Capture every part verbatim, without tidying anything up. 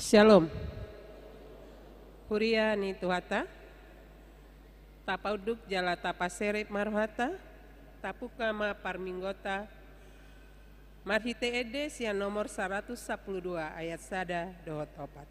Syalom. Huria ni Tuhanta, tapaunduk jala tapaserep ma rohanta, tabuka ma parmingguonta marhite ende sian nomor saratus sampulu dua ayat sada dohot opat.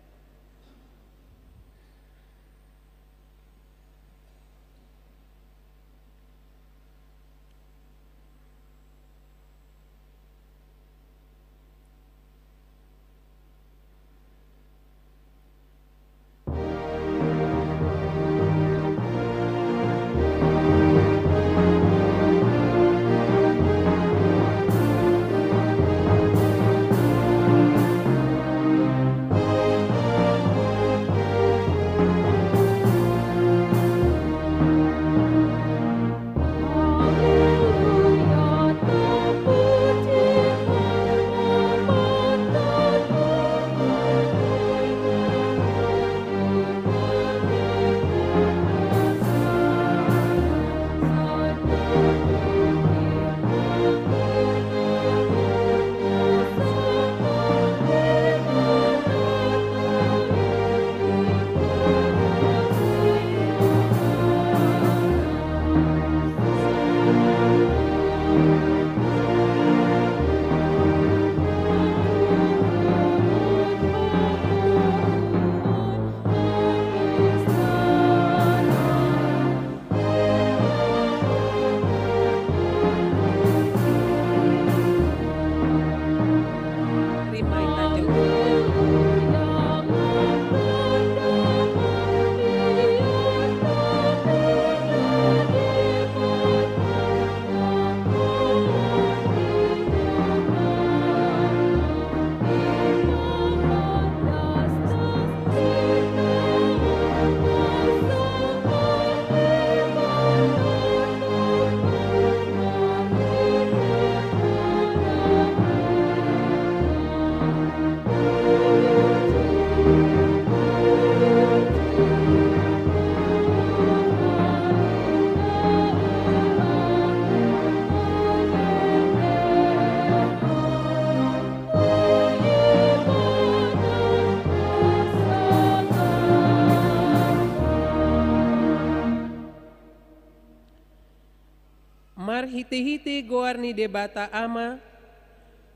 Marhitehite goar ni Debata Ama,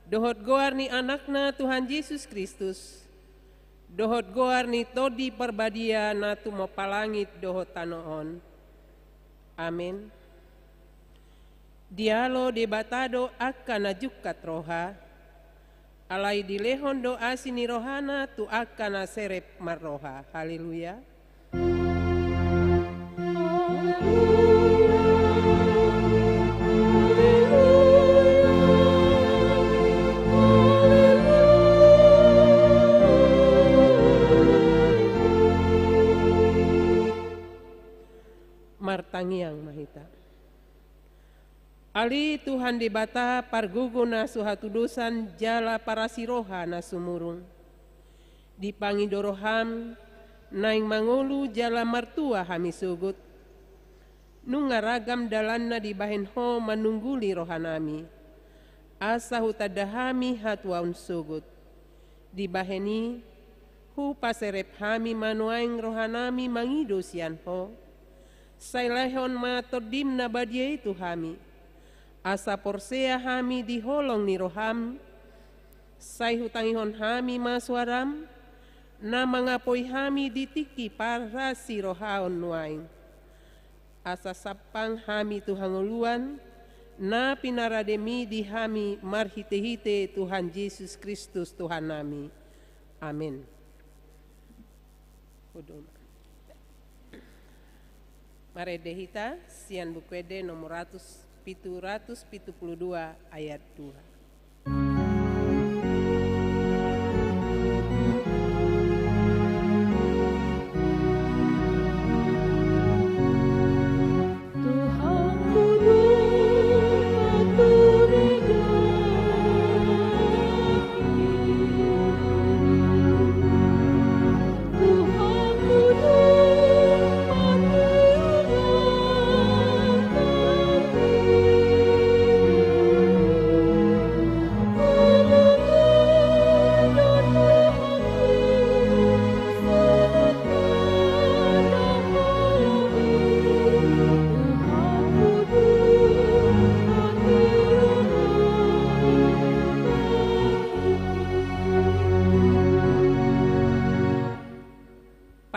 dohot goar ni Anakna Tuhan Jesus Kristus, dohot goar ni Tondi Parbadia na tumompa langit dohot tano on. Amen. Dialo Debata do angka na jungkat roha, alai dilehon do asi ni rohana tu angka na serep marroha. Haleluya. Martangiang ma hita. Ale Tuhan Debata, pargogo na so hatudosan jala parasi roha na sumurung. Dipangido roham, naeng mangolu jala martua hami sogot. Nunga ragam dalan na dibahen ho manungguli rohanami. Asa hutanda hami hatuaon sogot. Dibahen i, hupaserep hami ma nuaeng rohanami mangido sian ho. Sai lehon ma Tondim na badia i tu hami. Asa porsea hami di holong ni roham. Sai hutangihon hami ma suaram, na mangapoi hami di tingki parasi rohaon nuaeng. Asa sampang hami tu hangoluan, na pinarademi di hami marhitehite Tuhan Jesus Kristus Tuhannami. Amen. Hudul. Marende hita, sian Buku Ende nomor ratus, pitu ratus pitu pulu dua ayat dua.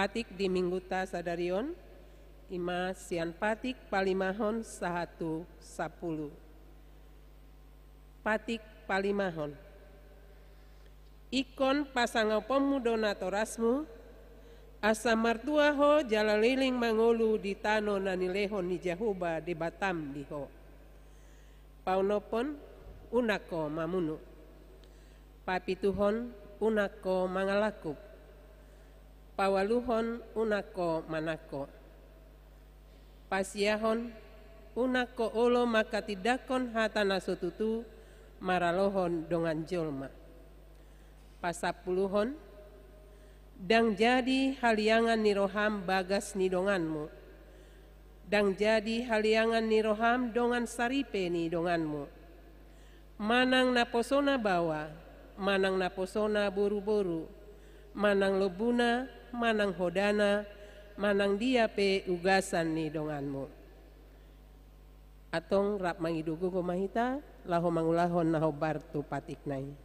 Patik di mingguta sadari on, ima sian patik palimahon sahat tu sampulu. Patik palimahon. Ingkon pasangaponmu do natorasmu, asa martua ho jala leleng mangolu di tano na nilehon ni Jahowa Debatam di ho. Paonomhon, unang ho mamunu. Papituhon, unang ho mangalangkup. Paualuhon, unang ho manangko. Pasiahon, unang ho olo manghatindanghon hata na so tutu maralohon dongan jolma. Pasampuluhon, ndang jadi haliangan ni roham bagas ni donganmu. Ndang jadi haliangan ni roham dongan saripe ni donganmu. Manang naposona baoa, manang naposona boruboru, manang lombuna, manang hodana, manang dia pe ugasan ni donganmu. Antong rap mangido gogo ma hita, laho mangulahon na hombar tu patikna i.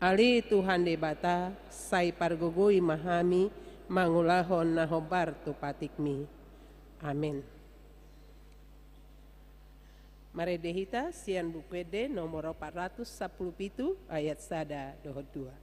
Ale Tuhan Debata, sai pargogoi ma hami mangulahon na hombar tu patikmi. Amen. Marende hita sian Buku Ende nomor opat ratus sampulu pitu, ayat sada dohot dua.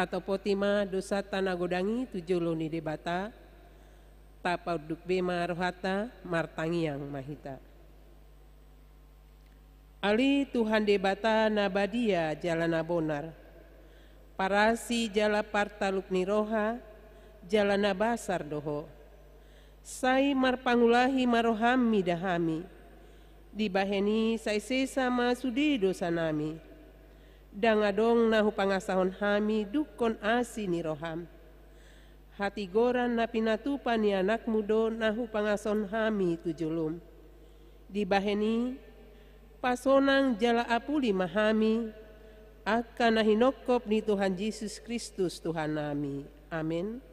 Tatopoti ma dosanta na godang i tu jolo ni Debata, tapaunduk be ma rohanta, martangiang ma hita. Ale Tuhan Debata na badia jala na bonar, parasi jala partalup ni roha, jala na basar do Ho. Sai marpangulahi ma roham mida hami. Dibahen i sai sesa ma sude dosanami. Ndang adong na hupangasahon hami dungkon asi ni roham. Hatigoran na pinatupa ni Anakmu do na hupangasahon hami tu jolom. Dibahen i, pasonang jala apuli ma hami, angka na hinongkop ni Tuhan Jesus Kristus Tuhannami. Amen.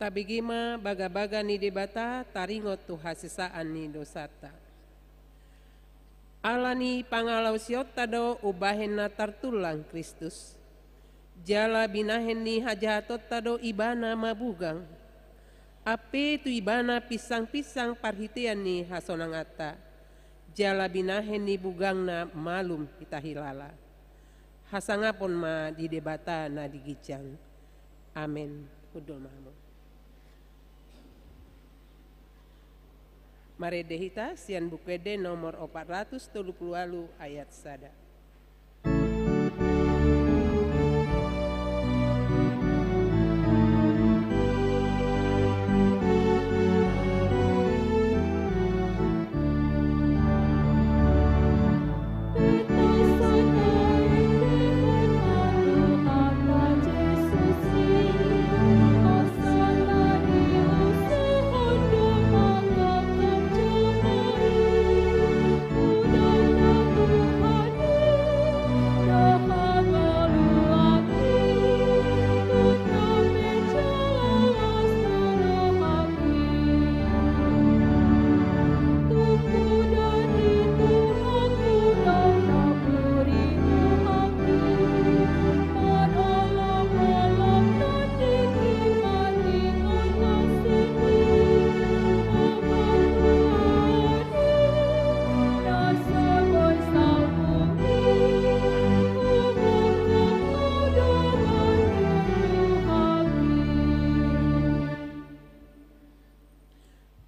Tabege ma bagabaga ni Debata taringot tu hasesaan ni dosanta. Ala ni pangalaosionta do umbahen na tartullang Kristus. Jala binahen ni hajahatonta do Ibana mabugang. Ampe tu Ibana pinsangpinsang parhitean ni hasonanganta. Jala binahen ni bugangna malum hita hilala. Hasangapon ma di Debata na di ginjang. Amen. Hundul ma hamu. Marende hita sian Buku Ende nomor opat ratus tolu pulu ualu ayat sada.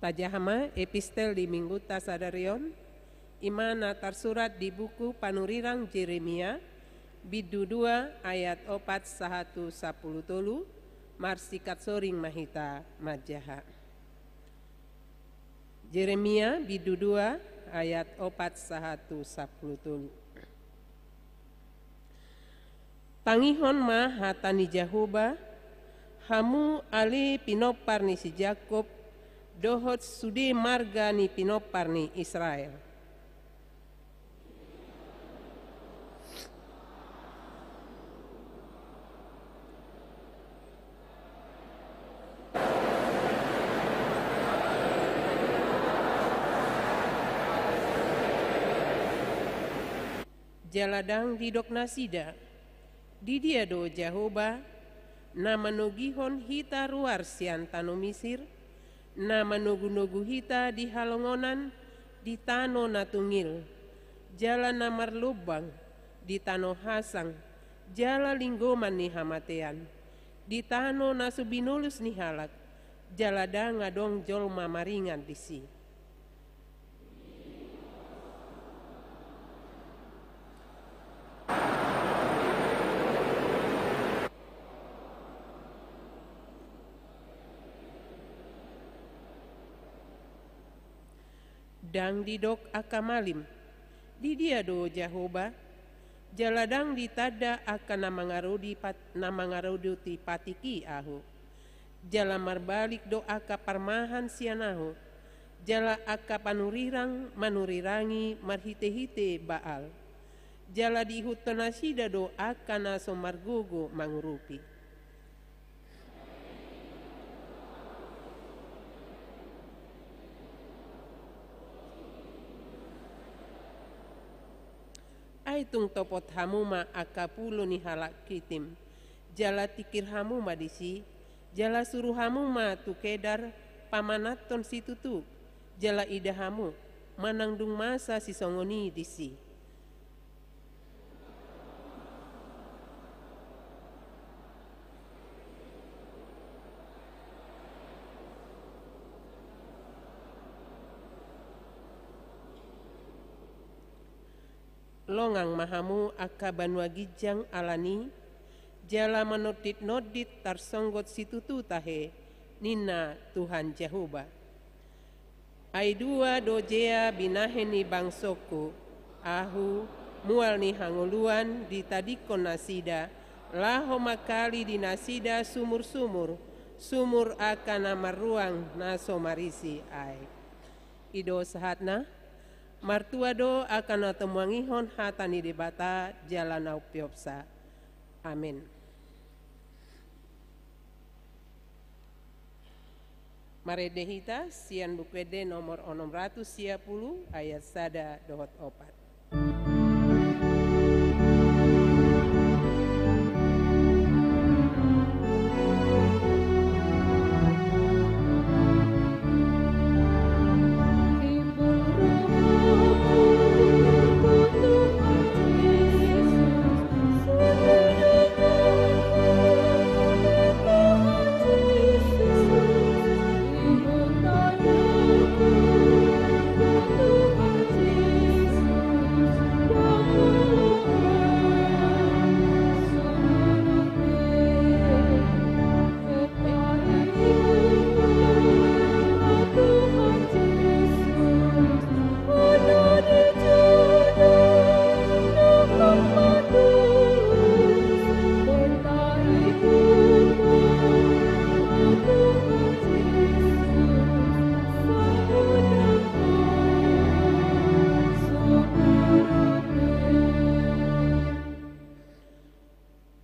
Tajaha ma epistel di minggunta sadari on, i ma na tarsurat di buku panurirang Jeremia, bindu dua ayat opat sahat tu sampulu tolu, marsingkat soring ma hita manjaha. Jeremia bindu dua ayat opat sahat tu sampulu tolu. Tangihon ma hata ni Jahowa, hamu ale pinompar ni si Jakob, dohot sude marga ni pinompar ni Israel. Jala ndang didok nasida, "Didia do Jahowa, na manogihon hita ruar sian tano Misir, na manogunogu hita di halongonan, di tano na tungil, jala na marlombang, di tano hasang, jala linggoman ni hamatean, di tano na so binolus ni halak, jala ndang adong jolma maringan disi." Ndang didok angka malim, "Didia do Jahowa?" Jala ndang ditanda angka na mangarodi pat-, na mangarodoti patik i ahu. Jala marbalik do angka parmahan sian ahu, jala angka panurirang manurirangi marhitehite Baal. Jala diihuthon nasida do angka na so margogo mangurupi. Ai tung topot hamu ma angka pulo ni halak Kitim, jala tingkir hamu ma disi, jala suru hamu ma tu Kedar pamananhon situtu, jala ida hamu, manang dung masa sisongon i disi. Longang ma hamu angka banua ginjang alani, jala manonditnondit tarsonggot situtu tahe, ninna Tuhan Jahowa. Ai dua do jea binahen ni bangsongku, ahu, mual ni hangoluan ditadingkon nasida, laho mangkali di nasida sumur-sumur, sumur angka na marruang na so marisi aek. I do sahatna, martua do angka na tamuangihon hata ni Debata jala na umpeopsa. Amen. Marende hita sian Buku Ende nomor onom ratus sia pulu, ayat sada dohot opat.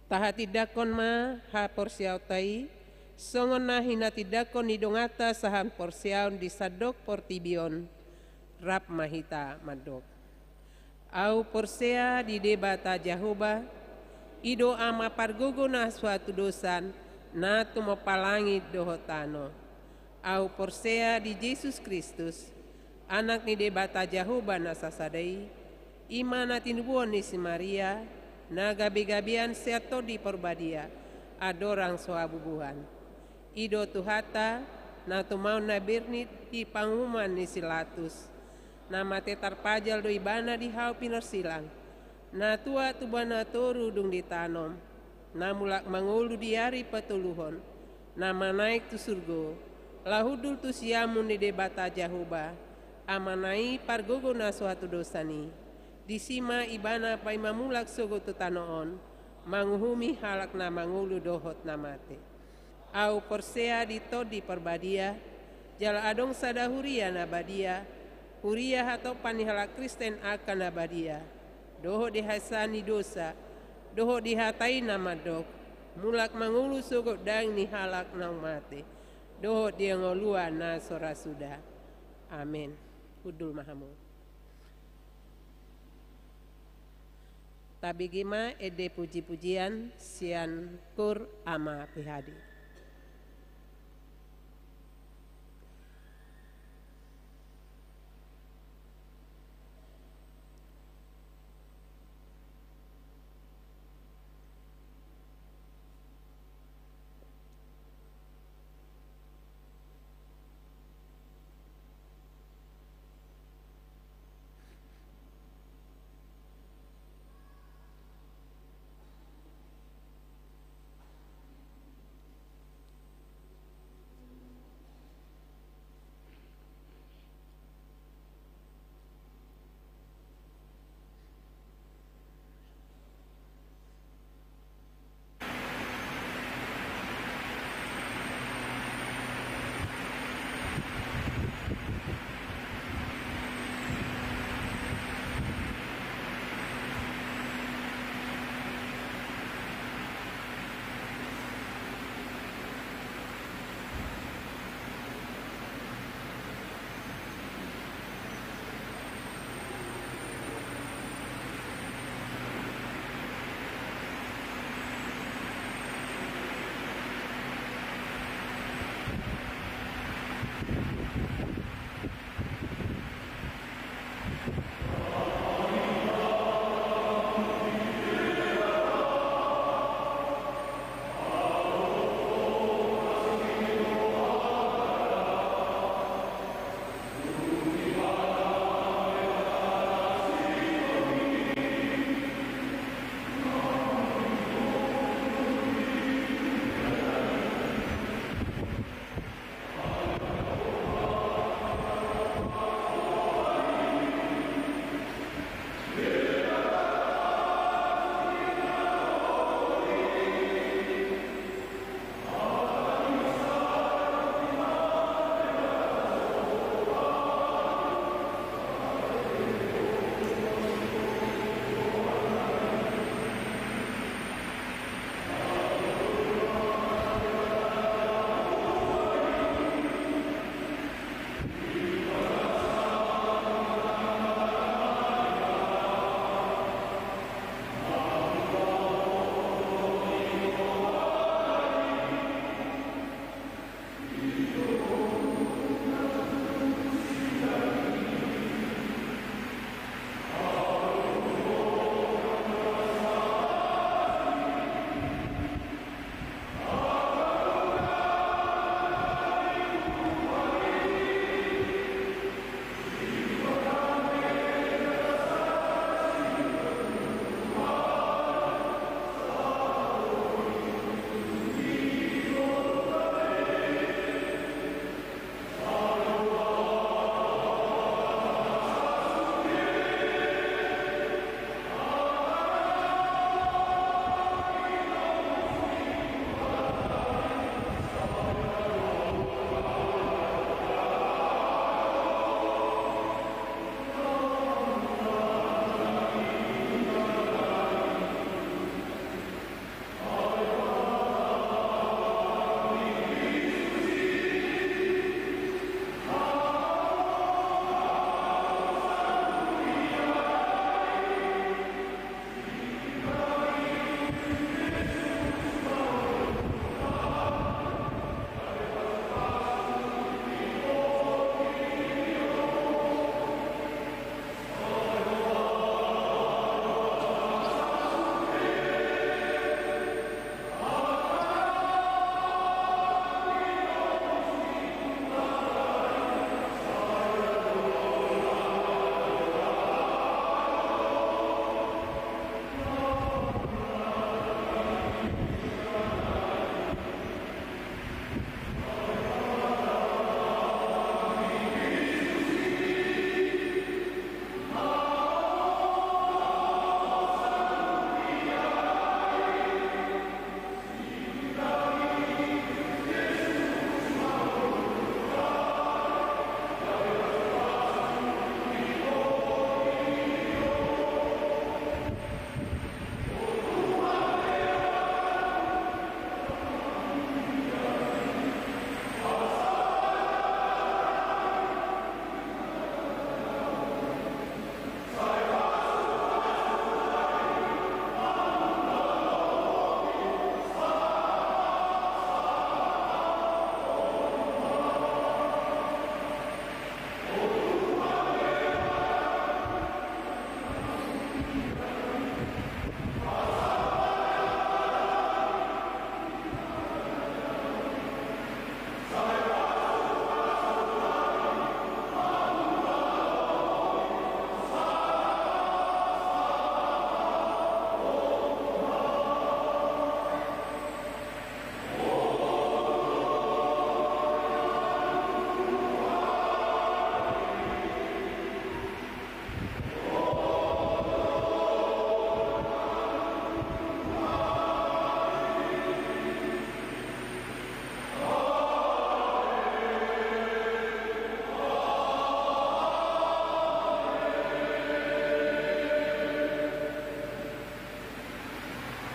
Tahatindangkon ma haporseaonta i, songon na hinatindangkon ni donganta sahaporseaon di sandok portibi on. Rap ma hita mandok. Ahu porsea di Debata Jahowa, i do Ama pargogo na so hatudosan, na tumompa langit dohot tano. Ahu porsea di Jesus Kristus, Anak ni Debata Jahowa na sasada i, i ma na tinubuhon ni si Maria, na gabegabean sian Tondi Parbadia, andorang so habubuhan. I do Tuhanta, na tumaon na bernit di panguhuman ni si Latus, na mate tarpajal do ibana di hau pinorsilang, na tuat tu bona toru dung ditanom, na mulak mangolu di ari patoluhon, na manaek tu surgo, laho hundul tu siamun ni Debata Jahowa, Amana i pargogo na so hatudosan i. Disi ma ibana paima mulak sogot tu tano on, manguhumi halak na mangolu dohot na mate. Ahu porsea di Tondi Parbadia, jala adong sada huria na badia, huria hatompa ni halak Kristen angka na badia, dohot di haesaan ni dosa, dohot di hata i na mandok, mulak mangolu sogot daging ni halak naung mate, dohot di hangoluan na so ra suda. Amen. Hundul ma hamu. Tabege ma ende pujipujian sian Koor Ama P H D.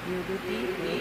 Nyuduti ni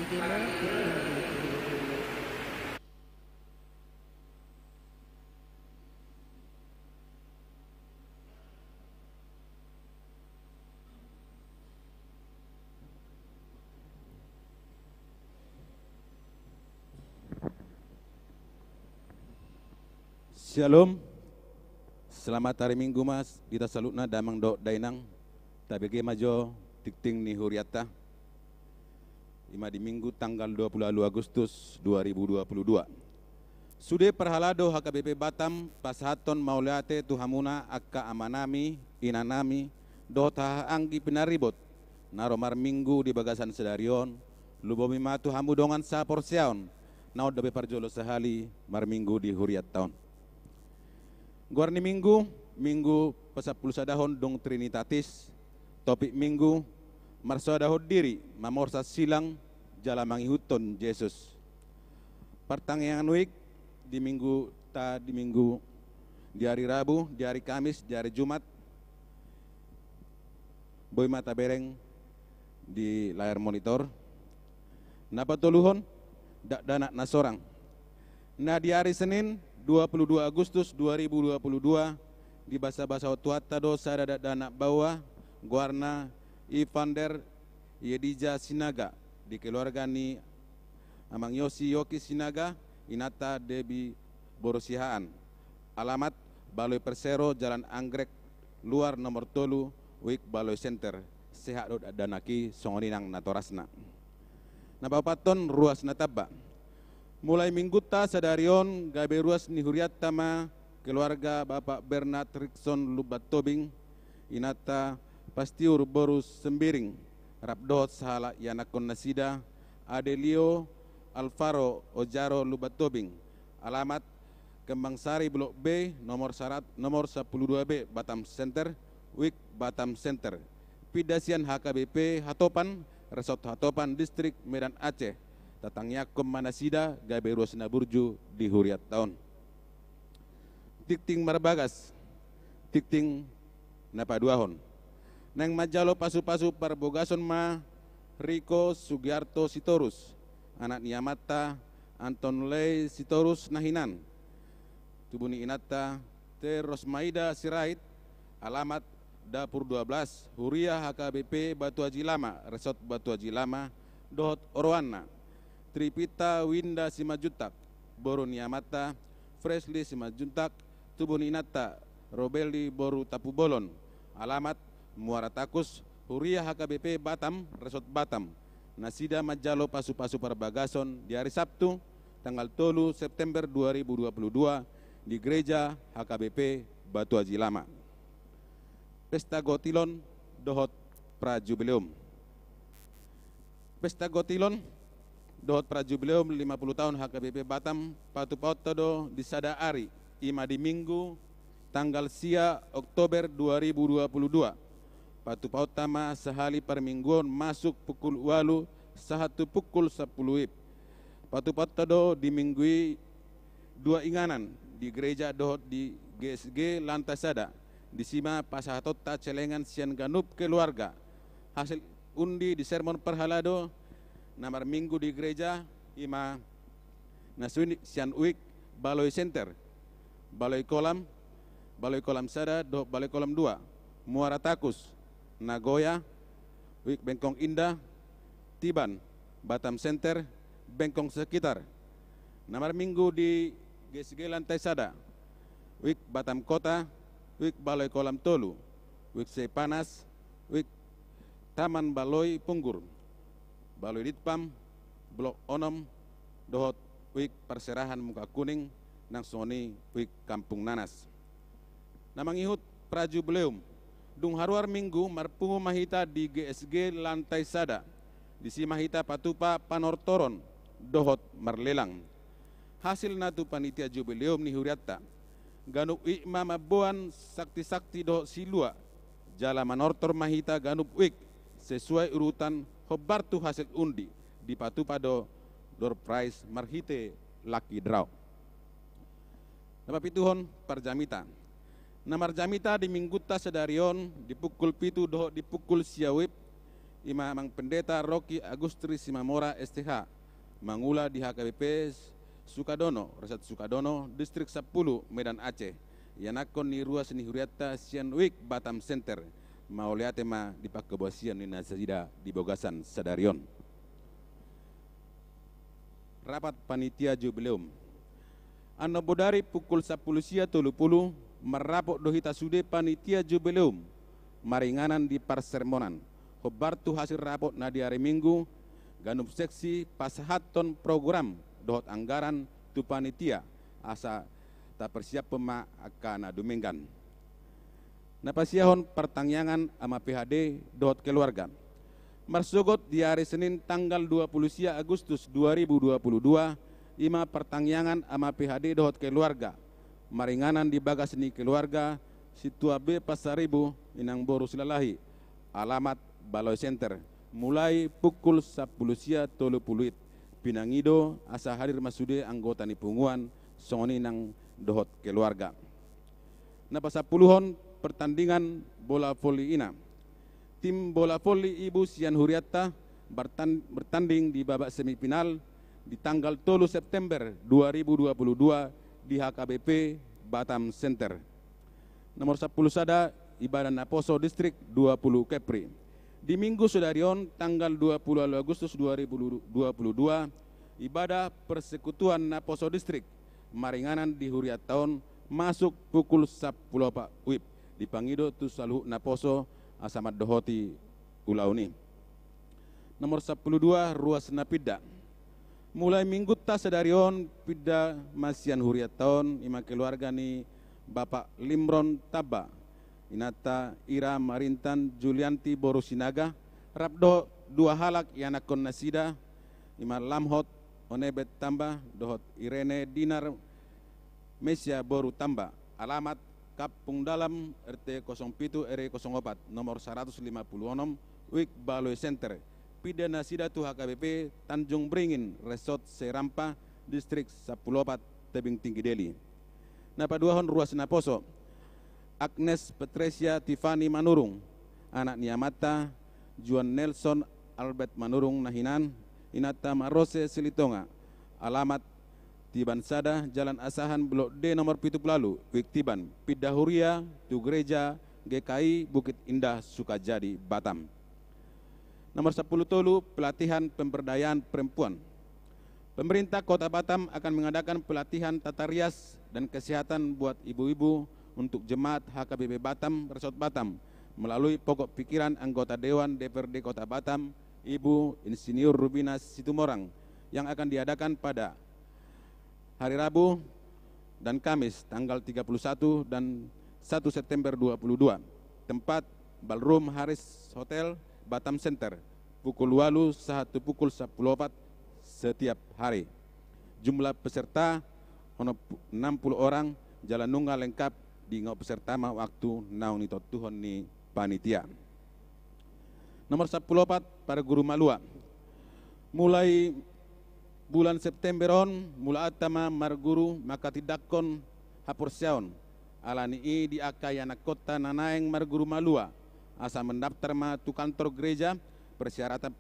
Tuhan. Shalom. Selamat hari Minggu ma di hita saluhutna, damang dohot dainang. Tabege ma jo tingting ni hurianta. I ma di Minggu tanggal dua puluh ualu Agustus dua ribu dua puluh dua. Sude parhalado H K B P Batam, pasahathon mauliate tu hamuna angka amanami, inanami, dohot haha anggi pinaribot na ro marminggu di bagasan sadari on. Lumobi ma tu hamu dongan sahaporseaon na on dope parjolo sahali marminggu di hurianta on. Goar ni Minggu, Minggu pasampulusadahon dung Trinitatis. Topik Minggu: marsoadahon diri, mamorsan silang jala mangihuthon Jesus. Partangiangan wijk di Mingguta, di Minggu, di ari Rabu, di ari Kamis, di ari Jumat, boi ma tabereng di layar monitor. Na patoluhon, dakdanak na sorang. Na di ari Senin, dua puluh dua Agustus dua ribu dua puluh dua, dibasabasahon Tuhanta do sada dakdanak baoa, goarna Evander Yedija Sinaga, di keluarga ni Amang Yosi Yoki Sinaga, inanta Debi boru Siahaan. Alamat: Baloi Persero, Jalan Anggrek Luar nomor tolu, wijk Baloi Center. Sehat do dakdanak i, songon i nang natorasna. Na paopathon, ruas na tamba. Mulai Mingguta sadari on gabe ruas ni hurianta ma keluarga Bapak Bernard Rikson Lumban Tobing, inanta Pastiur boru Sembiring, rap dohot sahalak ianakhon nasida, Adelio Alvaro Ojaro Lumban Tobing. Alamat: Kembang Sari Blok B, nomor sarat-, nomor sampulu dua B, Batam Center, wijk Batam Center. Pinda sian H K B P Hatopan, Resort Hatopan, Distrik Medan Aceh. Tatangiangkon ma nasida gabe ruas na burju di hurianta on. Tingting marbagas, tingting na paduahon. Naeng manjalo pasupasu parbagason ma Riko Sugiarto Sitorus, anak ni amanta Anton Lei Sitorus na hinan, tubu ni inanta Te Rosmaida Sirait. Alamat: Dapur dua belas, Huria H K B P Batu Aji Lama, Resort Batu Aji Lama, dohot oroanna. Tripita Winda Simanjuntak, boru ni amanta Fresly Simanjuntak, tubu ni inanta Robelli boru Tampubolon. Alamat: Muara Takus, Huria H K B P Batam, Resort Batam. Nasida manjalo pasupasu parbagason di ari Sabtu, tanggal tolu September dua ribu dua puluh dua, di Gereja H K B P Batu Aji Lama. Pesta Gotilon dohot Prajubileum. Pesta Gotilon dohot Prajubileum lima puluh taon H K B P Batam patupaonta do di sada ari, i ma di Minggu tanggal sia Oktober dua ribu dua puluh dua. Patupaonta ma sahali parmingguon, masuk pukul ualu sahat tu pukul sampulu wib. Patupaonta do di Minggu i dua inganan, di gereja dohot di G S G lantai sada. Disi ma pasahatonta celengan sian ganup keluarga. Hasil undi di sermon parhalado na marminggu di gereja, i ma na suini sian wijk Baloi Center, Baloi Kolam, Baloi Kolam sada dohot Baloi Kolam dua, Muara Takus, Nagoya, wijk Bengkong Indah, Tiban, Batam Center, Bengkong sekitar. Na marminggu di G S G lantai sada, wijk Batam Kota, wijk Baloi Kolam tolu, wijk Seipanas, wijk Taman Baloi Punggur, Baloi Ditpam, Blok onom, dohot wijk parserahan Muka Kuning, nang songon i wijk Kampung Nanas. Na mangihut Prajubileum. Dung haruar Minggu marpungu ma hita di G S G lantai sada. Disi ma hita patupa panortoron dohot marlelang. Hasilna tu panitia Jubileum ni hurianta, ganup wijk ma mamboan sakti-sakti dohot silua, jala manortor ma hita ganup wijk sesuai urutan hombar tu hasil undi. Dipatupa do door prize marhite lucky draw. Na papituhon, parjamita. Na marjamita di Mingguta sadari on di pukul pitu dohot di pukul sia wib, i ma Amang Pendeta Rocky Agustri Simamora S T H, mangula di H K B P Sukadono, Resort Sukadono, Distrik sampulu, Medan Aceh. Ianakhon ni ruas ni hurianta sian wijk Batam Center. Mauliate ma di pangkobasian ni nasida di bagasan sadari on. Rapat panitia Jubileum. Annon bodari pukul sampulu sia tolu pulu, marrapot do hita sude panitia jubileum, maringanan di parsermonan. Hombar tu hasil rapot na di ari Minggu, ganup seksi pasahathon program dohot anggaran tu panitia, asa taparsiaphon ma angka na dumenggan. Na pasiahon partangiangan ama P H D dohot keluarga. Marsogot di ari Senin tanggal dua pulu sia Agustus dua ribu dua pulu dua, i ma partangiangan ama P H D dohot keluarga, maringanan di bagas ni keluarga Situa B Pasaribu, Inang Boru Silalahi, alamat Baloy Center, mulai pukul sampulu sia tolu pulu wit. Pinangido asa hadir ma sude anggota ni punguan, songon i nang dohot keluarga. Na pasampuluhon, pertandingan bola voli ina. Tim bola voli ibu sian hurianta bertan-, bertanding di babak semifinal di tanggal tolu September dua ribu dua puluh dua di H K B P Batam Center. Nomor sampulu sada, Ibadah Naposo Distrik dua puluh Kepri. Di Minggu sadari on, tanggal dua puluh walu Agustus dua ribu dua puluh dua, Ibadah Persekutuan Naposo Distrik maringanan di hurianta on masuk pukul sampulu opat wib. Dipangido tu saluhut naposo asa mandohoti ulaon i. Nomor sampulu dua, ruas na pinda. Mulai Minggunta sadari on pinda ma sian hurianta on, i ma keluarga ni Bapak Limron Tamba, inanta Ira Marintan Julianti boru Sinaga, rap dohot dua halak ianakhon nasida, i ma Lamhot Onebet Tamba dohot Irene Dinar Mesia boru Tamba, alamat Kampung Dalam, R T kosong pitu, R W kosong opat, nomor saratus lima puluh onom, Wik Baloy Center. Pinda nasida tu H K B P Tanjung Beringin, Resort Serampa, Distrik sampulu opat, Tebing Tinggi, Deli. Na paduahon ruas naposo, Agnes Petresia Tiffany Manurung, anak ni amanta Juan Nelson Albert Manurung na hinan, inanta Marose Silitonga, alamat Tiban Sada, Jalan Asahan, Blok D, nomor pitu pulu walu, Wik Tiban, pinda huria tu gereja G K I Bukit Indah, Sukajadi, Batam. Nomor sampulu tolu, pelatihan pemberdayaan perempuan. Pemerintah Kota Batam akan mengadakan pelatihan tata rias dan kesehatan buat ibu-ibu untuk jemaat H K B P Batam, Resort Batam, melalui pokok pikiran anggota Dewan D P R D Kota Batam, Ibu Insinyur Rubina Situmorang, yang akan diadakan pada hari Rabu dan Kamis, tanggal tiga puluh satu dan satu September dua puluh dua. Tempat, Ballroom Haris Hotel, Batam Center, pukul walu sahat tu pukul sampulu opat setiap hari. Jumlah peserta ono pu-, enam puluh orang, jala nunga lengkap diingot peserta ma waktu naung nitontuhon ni panitia. Nomor sampulu opat, parguru malua. Mulai bulan September on, mulaanta ma marguru manghatindanghon haporseaon. Ala ni i di angka ianakhonta na naeng marguru malua, asa mendaftar ma tu kantor gereja, persyaratan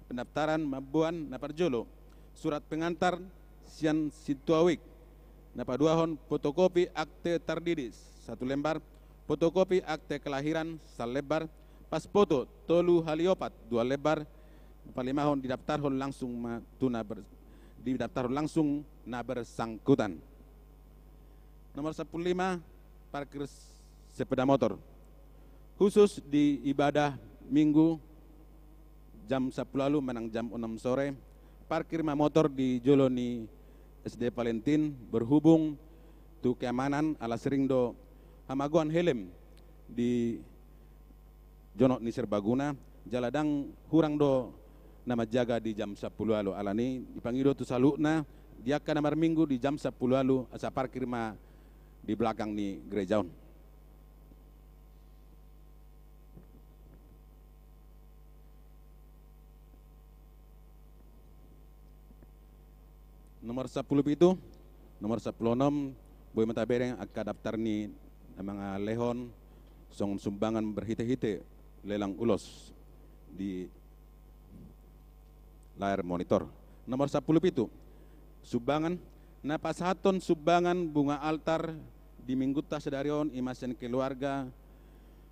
pendaftaran mamboan na parjolo, surat pengantar sian sintua wik. Na paduahon, fotokopi akte tardidi satu lembar, fotokopi akte kelahiran salembar, pas foto tolu hali opat dua lembar, palimahon didaftarhon langsung ma tu na ber-, didaftarhon langsung na bersangkutan. Nomor sampulu lima, parkir sepeda motor. Khusus di ibadah Minggu jam sampulu walu manang jam onom sore, parkir ma motor di jolo ni S D Valentin, berhubung tu keamanan ala sering do hamagoan helm di jonok ni serbaguna, jala ndang hurang do na manjaga di jam sampulu walu. Ala ni i dipangido tu saluhutna di angka na marminggu di jam sampulu walu asa parkir ma di belakang ni gereja on. Nomor sampulu pitu, nomor sampulu onom, boi ma tabereng angka daftar ni na mangalehon songon sumbangan berhite-hite lelang ulos di layar monitor. Nomor sampulu pitu, sumbangan. Na pasahathon sumbangan bunga altar di Minggunta sadari on i ma sian keluarga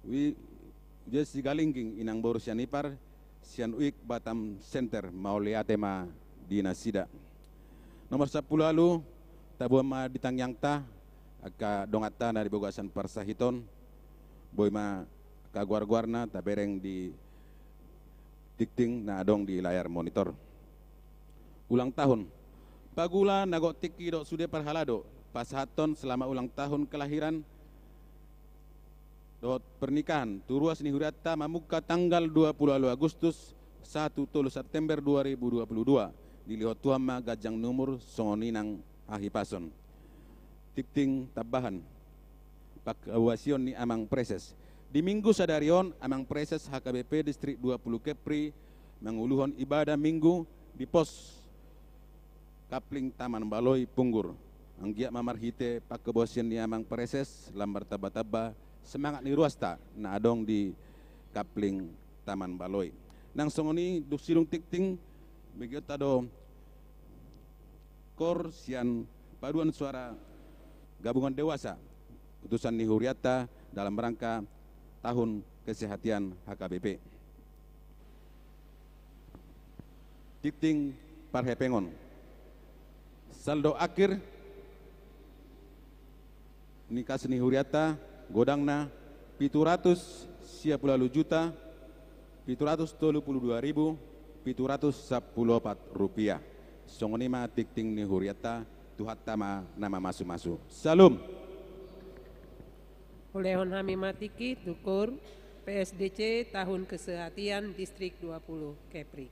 Wi-, Jessica Lingging, inang boru sian ipar, sian Wik Batam Center, mauliate ma di nasida. Nomor sampulu walu, Taboan ma di tangiangta angka donganta na di bagasan parsahiton, boi ma angka goar-goarna tabereng di tingting na adong di layar monitor. Ulang tahun. Pangula na gok tingki dohot sude parhalado, pasahathon selamat ulang tahun kelahiran dohot pernikahan tu ruas ni hurianta mamungka tanggal dua puluh ualu Agustus sahat tu tolu September dua ribu dua puluh dua. Dilehon Tuhan ma ganjang ni umur songon i nang hahipason. Tingting tambahan. Panghuasion ni Amang Praeses. Di Minggu sadari on, Amang Praeses H K B P Distrik dua puluh Kepri manguluhon ibadah Minggu di pos Kapling Taman Baloi Punggur. Anggiat ma marhite panghuasion ni Amang Praeses lam martamba-tamba semangat ni ruasta na adong di Kapling Taman Baloi. Nang songon i dung sidung tingting, begeonta do kor sian paduan suara gabungan dewasa utusan ni hurianta dalam rangka tahun kesehatan H K B P. Tingting parhepengon. Saldo akhir ni kas ni hurianta godangna pitu ratus sia pulu ualu juta pitu ratus tolu pulu dua ribu pitu ratus sampulu opat rupiah. Songon i ma tingting ni hurianta, Tuhanta ma na mamasu-masu. Syalom. Ulehon hami ma tingki tu kor P S D C tahun kesehatan Distrik dua puluh Kepri.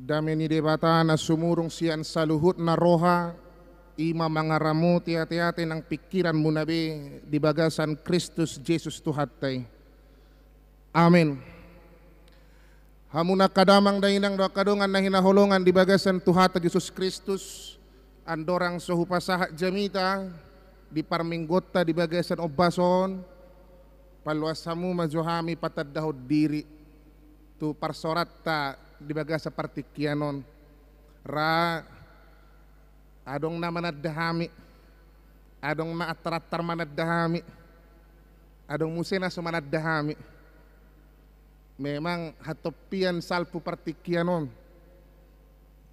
Dame ni Debata na sumurung sian saluhutna roha, i ma mangaramoti ateate nang pingkiranmuna be di bagasan Kristus Jesus Tuhanta i. Amen. Hamu angka damang dainang dohot angka dongan na hinaholongan di bagasan Tuhanta Jesus Kristus, andorang so hupasahat jamita di parmingguonta di bagasan ombas on, paluas hamu ma jo hami patandahon diri tu parsoranta di bagasan partingkian on. Ra adong na mananda hami, adong na attar-attar mananda hami, adong muse na so mananda hami. Memang hatompian salpu partingkian on.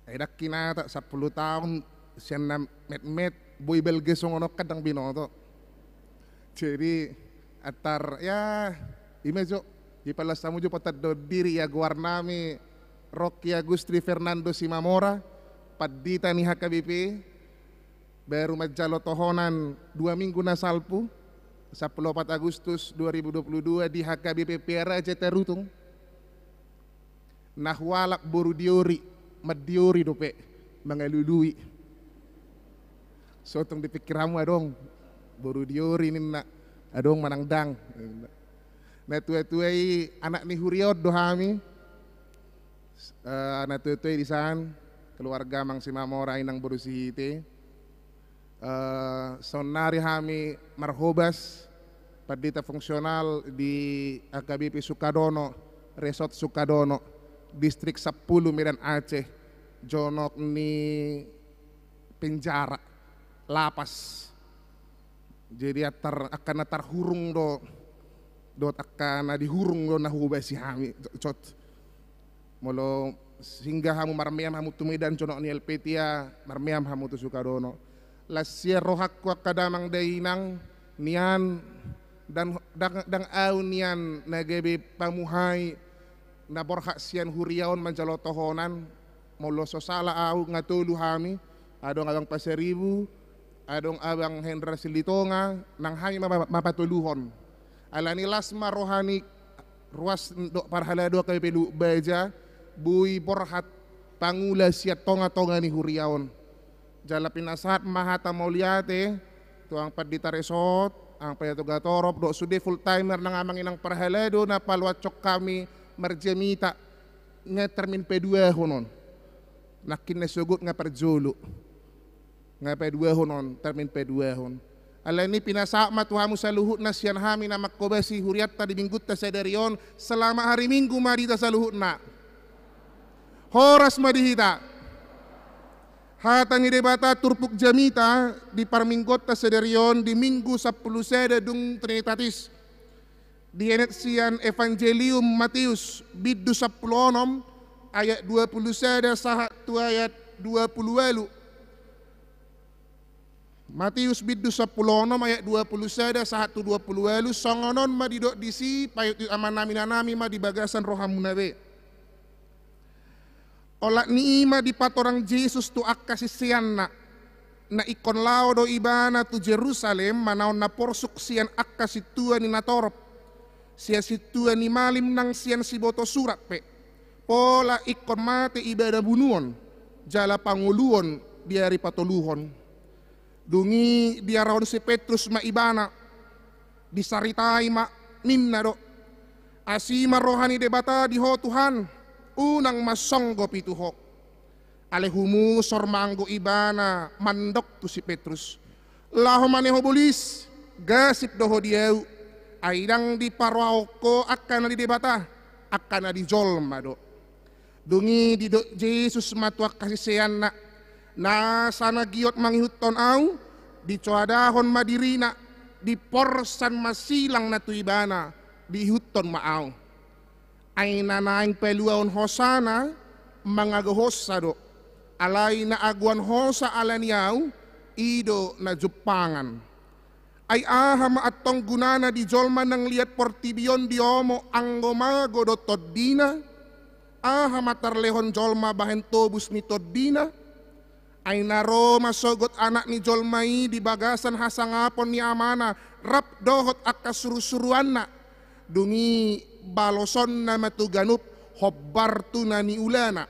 Ai ndang hinata sampulu taon sian na metmet, boi balga songon on kan ndang binoto. Jadi, attar, ya, i ma jo. Jadi paluas hamu jo patandahon diri, ya, goarnami Rocky Agustri Fernando Simamora, pandita ni H K B P, baru manjalo tohonan dua minggu na salpu, sampulu opat Agustus dua ribu dua puluh dua di H K B P Pearaja Tarutung. Na hualap boru Diori, mandiori dope, mangalului. So tung di pingkiranmu adong boru Diori ninna, adong manang ndang. Na tua-tua i anak ni huria on do hami. Eh, na tua-tua i di san, keluarga Amang Simamora, Inang boru Sihite. Eh, saonnari hami marhobas pandita fungsional di H K B P Sukadono, Resort Sukadono, Distrik sampulu, Medan Aceh, jonok ni penjara, lapas. Jadi attar, angka na tarhurung do, dohot angka na dihurung do na huhobasi hami, cot. Molo singgah hamu, marmeam hamu tu Medan, jonok ni Helvetia, marmeam hamu tu Sukadono. Las sian rohangku angka damang dainang, nian ndang, ndang, ndang au nian na gabe pamuhai na borhat sian huria on manjalo tohonan. Molo so sala au, nga tolu hami, adong Abang Pasaribu, adong Abang Hendra Silitonga, nang hami ma, ma, ma patoluhon. Alani las ma roha ni ruas dohot parhalado H K B P Luhut Baja, boi borhat pangula sian tonga-tonga ni huria on. Jala pinasahat ma hata mauliate tu Amang Pandita Resort, Amang Pandita Togatorop, dohot sude full timer nang amang inang parhalado na paluashon hami marjamita, nga termin paduahon on. Nangkin na sogot nga parjolo. Nga paduahon on, termin paduahon. Alani i pinasahat ma tu hamu saluhutna sian hami na manghobasi hurianta di minggunta sadari on, selamat hari Minggu ma di hita saluhutna. Horas ma di hita. Hata ni Debata turpuk jamita di parmingguonta sadari on di Minggu sampulu sada dung Trinitatis. Dienet sian Evangelium Mateus, bindu sampulu onom, ayat dua pulu sada sahat tu ayat dua pulu ualu. Mateus bindu sampulu onom ayat dua pulu sada sahat tu dua pulu ualu, songon on ma didok disi, paihutihut amanami inanami ma di bagasan rohamuna be. Olat ni i ma dipatorang Jesus tu angka siseanna, na ingkon laho do ibana tu Jerusalem manaon na porsuk sian angka sintua ni natorop, sian sintua ni malim nang sian sibotosurat pe, pola ingkon mate ibana bunuon, jala pangoluon di ari patoluhon. Dung i diarahon si Petrus ma ibana, disaritai ma, ninna do: Asi ma roha ni Debata di ho Tuhan, unang mansonggopi tu ho. Alai humusor ma anggo ibana mandok tu si Petrus: Laho ma ne ho bolis, gasip do ho di ahu, ai ndang diparrohahon ho angka na di Debata, angka na di jolma do. Dung i didok Jesus ma tu angka siseanna: Nasa na giot mangihuthon ahu, dicoadahon ma dirina, diporsan ma silang na tu ibana, diihuthon ma ahu. Ai na naeng paluahon hosana, mangagohonsa do. Alai na agoan hosa alani ahu, i do na jumpangan. Ai aha ma antong gunana di jolma na ngliat portibi on diomo anggo mago do tondina? Aha ma tarlehon jolma bahen tobus ni tondina? Ai na ro ma sogot Anak ni jolma i di bagasan hasangapon ni Amana rap dohot angka surusuruanna, dung i balosonna ma tu ganup hombar tu na niulana.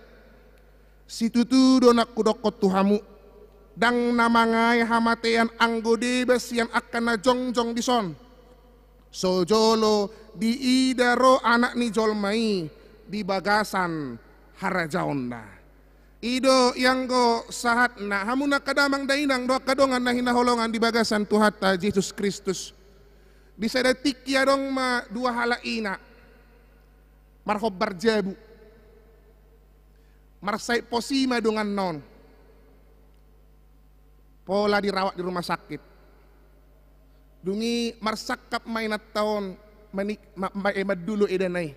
Situtu do nang hudokkon tu hamu, ndang na mangae hamatean anggo deba sian angka na jongjong dison, so jolo diida ro Anak ni jolma i di bagasan harajaonna. I do ianggo sahatna, hamu angka damang dainang dohot angka dongan na hinaholongan di bagasan Tuhanta Jesus Kristus. Di sada tingki adong ma dua halak ina marhombar jabu. Marsahit pos i ma donganna on. Pola dirawat di rumah sakit. Dung i marsangkap ma inanta on, manik-, ma-, ma-, eh, mandulu edana i.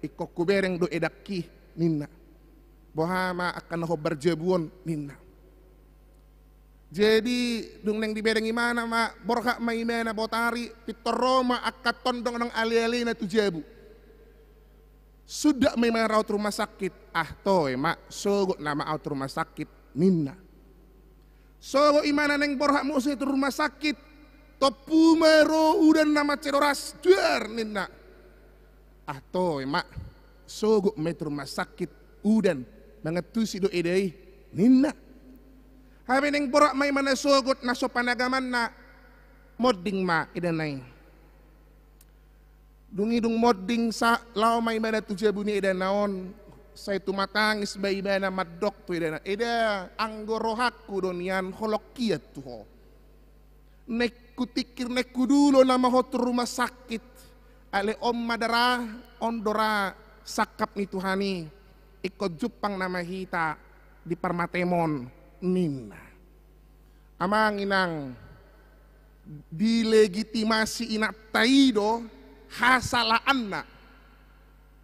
Ingkon hubereng do edangki, ninna. Boha ma angka na hombar jabu on, ninna. Jadi, dung naeng dibereng ibana ma, borhat ma ibana botari, pintor ro ma angka tondong nang alealena tu jabu. Sundat ma ibana ro tu rumah sakit. Ah, toe ma, sogot nama au tu rumah sakit, ninna. Sogot ibana naeng borhat muse tu rumah sakit, tompu ma ro udan na mansai doras, duar, ninna. Ah, toe ma, sogot ma i tu rumah sakit, udan, mangantusi do eda i, ninna. Hape naeng borhat ma ibana sogot na so panagamanna, monding ma edana i. Dung i dung monding sa, laho ma ibana tu jabu ni edana on, sai tumatangis ma ibana mandok tu edana, "Eda, anggo rohangku do nian holong hian tu ho. Naeng hutingkir, naeng hudulo nama ho tu rumah sakit. Ale on ma da ra, on do ra sangkap ni Tuhan i. Ingkon jumpang nama hita di parmatem on," ninna. Amang inang, dilegitimasi inanta i do hasalaanna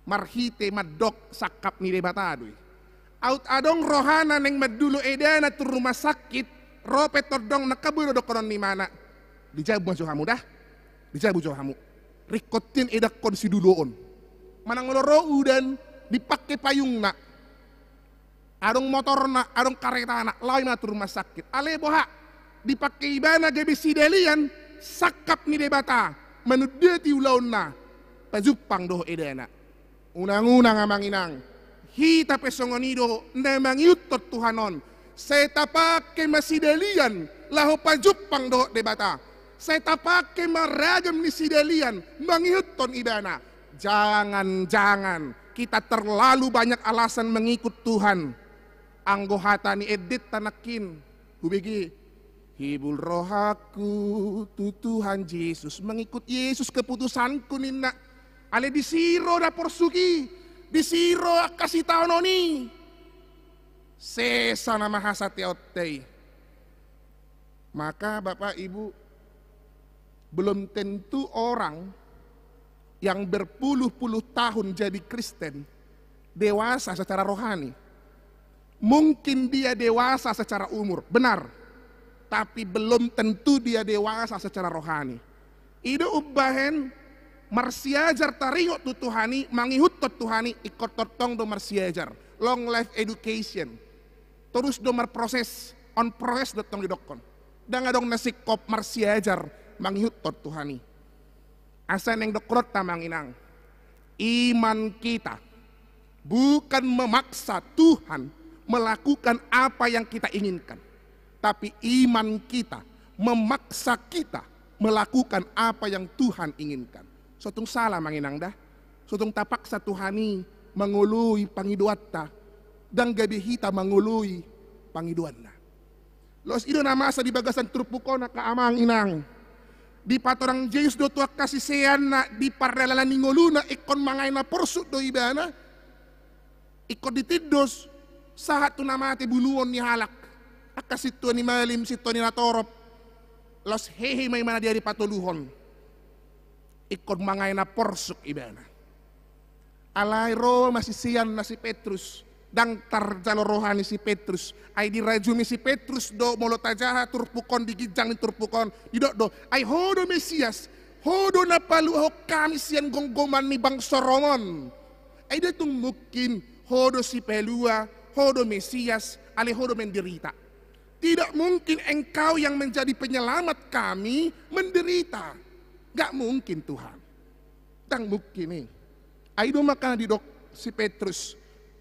marhite mandok sangkap ni Debata do i. Aut adong rohana naeng mandulu edana tu rumah sakit, ro pe tondong nangkin boi do dohonon ni ibana, "Di jabu ma jo hamu da, di jabu jo hamu. Ringkot hian edangkon siduloon." Manang molo ro udan, dipangke payungna. Adong motorna, adong karetana, laho ibana tu rumah sakit. Ale boha, dipangke ibana gabe sidalian sangkap ni Debata manundati ulaonna, pajumpang dohot edana. Unang-unang amang inang, hita pe songon i do na mangihuthon Tuhan on. Sai tapangke ma sidalian laho pajumpang dohot Debata. Sai tapangke ma ragam ni sidalian mangihuthon ibana. Jangan-jangan kita terlalu banyak alasan mengikut Tuhan. Anggo hata ni endenta nangkin, hubege, "Hibul rohangku tu Tuhan Jesus, mengikut Yesus keputusanku," ninna. Ale disi ro da porsuk i, disi ro angka sitaonon i. Sesa nama hasateaonta i. Maka, Bapak, Ibu, belum tentu orang yang berpuluh-puluh tahun jadi Kristen dewasa secara rohani. Mungkin dia dewasa secara umur, benar. Tapi belum tentu dia dewasa secara rohani. I do umbahen marsiajar taringot tu Tuhan i, mangihuthon Tuhan i, ingkon tongtong do marsiajar. Long life education. Torus do marproses, on process do tong didokkon. Ndang adong na singkop marsiajar mangihuthon Tuhan i. Asa naeng dohononta amang inang, iman kita bukan memaksa Tuhan melakukan apa yang kita inginkan, tapi iman kita memaksa kita melakukan apa yang Tuhan inginkan. So tung sala amang inang da. So tung tapaksa Tuhan i mangoloi pangidoanta, ndang gabe hita mangoloi pangidoanna. Laos i do na masa di bagasan turpuk on, angka amang inang. Dipatorang Jesus do tu angka siseanna di pardalanan ni ngoluna, ingkon mangae na porsuk do ibana. Ingkon ditindos sahat tu na mate bunuon ni halak. Angka sintua ni malim, sintua ni natorop. Laos hehe ma ibana di ari patoluhon. Ingkon mangae na porsuk ibana. Alai ro ma siseanna si Petrus. Ndang tarjalo roha ni si Petrus. Ai dirajumi si Petrus do molo tajaha turpuk on, di ginjang ni turpuk on. Didok do, "Ai ho do Mesias. Ho do na paluahon hami sian gomgoman ni bangso Rom on." Ai ndang tung mungkin ho do Sipalua, ho do Mesias, ale ho do menderita. Tidak mungkin Engkau yang menjadi penyelamat kami menderita. Nggak mungkin, Tuhan. Ndang mungkin i. Ai i do makana didok si Petrus,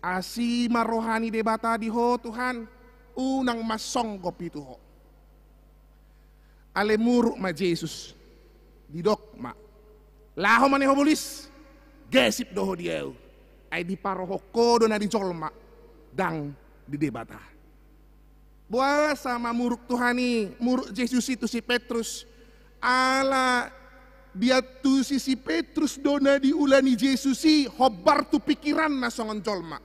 Asi ma roha ni Debata di ho Tuhan, unang ma songgop i tu ho. Alai muruk ma Jesus, didok ma, laho ma ne ho bolis, gesip do ho di ahu. Ai diparohon ho do na di jolma, ndang di Debata. Boasa ma muruk Tuhan i, muruk Jesus i tu si Petrus? Ala diantusi si Petrus do na diula ni Jesus i hombar tu pikiranna songon jolma.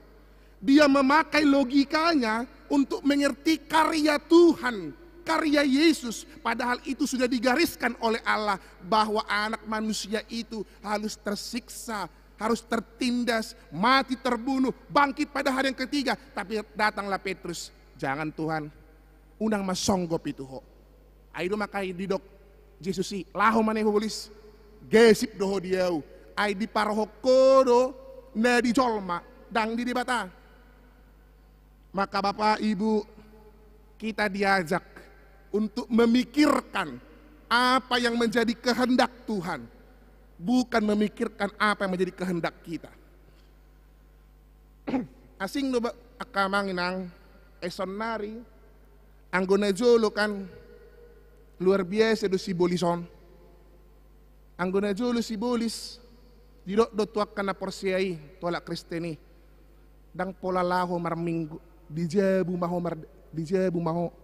Dia memakai logikanya untuk mengerti karya Tuhan, karya Yesus, padahal itu sudah digariskan oleh Allah bahwa anak manusia itu harus tersiksa, harus tertindas, mati, terbunuh, bangkit pada hari yang ketiga. Tapi datanglah Petrus, jangan Tuhan, unang ma songgop i tu ho. Ai do maka didok Jesus i, laho ma ne ho bolis, gesip do ho di ahu. Ai diparohon ho do na di jolma, ndang di Debata. Maka Bapak Ibu, kita diajak untuk memikirkan apa yang menjadi kehendak Tuhan, bukan memikirkan apa yang menjadi kehendak kita. Asing do ba-, angka amang inang, e saonnari, anggo na jolo kan, luar biasa do sibolis on. Anggo na jolo sibolis, didok do tu angka na porsea i, tu halak Kristen i, ndang pola laho marminggu, di jabu ma ho mar-, di jabu ma ho,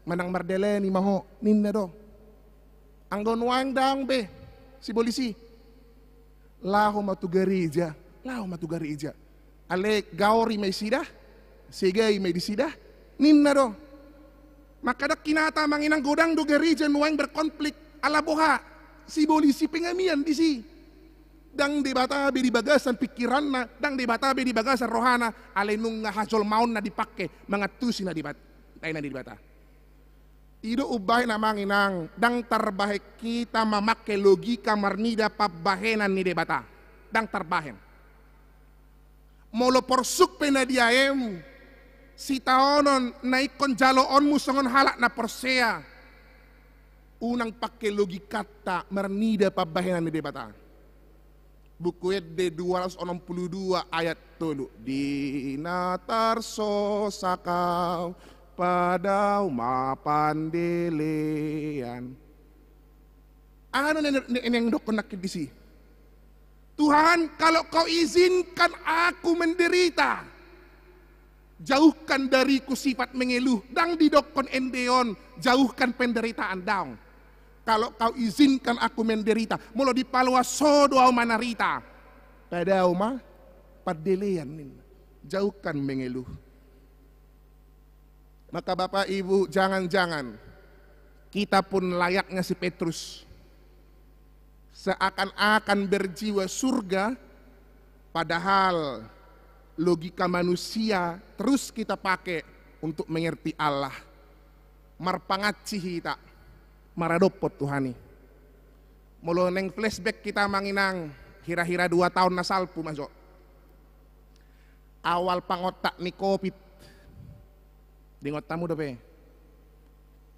manang mardalani ma ho, ninna do. Anggo nuaeng ndang be sibolis i, laho ma tu gareja, laho ma tu gareja. Alai gaori ma i sida, segai ma i di sida, ninna do. Maka ndang hinata amang inang, godang do gareja nuaeng berkonflik. Ala boha? Sibolis i pengamian disi. Ndang Debata be di bagasan pikiranna, ndang Debata be di bagasan rohana, alai nunga hajolmaonna dipake mangantusi na di Bat-, na di Debata. I do umbahen amang inang, ndang tarbahen hita mamake logika marnida pambahenan ni Debata. Ndang tarbahen. Molo porsuk pe na diaem, sitaonon na ingkon jaloonmu songon halak na porsea, unang pake logikanta marnida pambahenan ni Debata. Buku Ende dua ratus onom puluh dua ayat tolu. Di na tarsosak ahu, padao ma pandelean. Aha do na, na, na nidokkon nangkin disi? Tuhan, kalau Kau izinkan aku menderita, jauhkan dariku sifat mengeluh. Ndang didokkon ende on, jauhkan penderitaan, daong. Kalau Kau izinkan aku menderita, molo dipaloas Ho do ahu manarita, padao ma pandelean ninna. Jauhkan mengeluh. Maka Bapak Ibu, jangan-jangan kita pun layaknya si Petrus, seakan-akan berjiwa surga, padahal logika manusia terus kita pake untuk mengerti Allah. Marpangansi hita maradophon Tuhan i. Molo naeng flashback hita amang inang, hira-hira dua taon na salpu ma jo. Awal pangontak ni covid. Diingot hamu dope?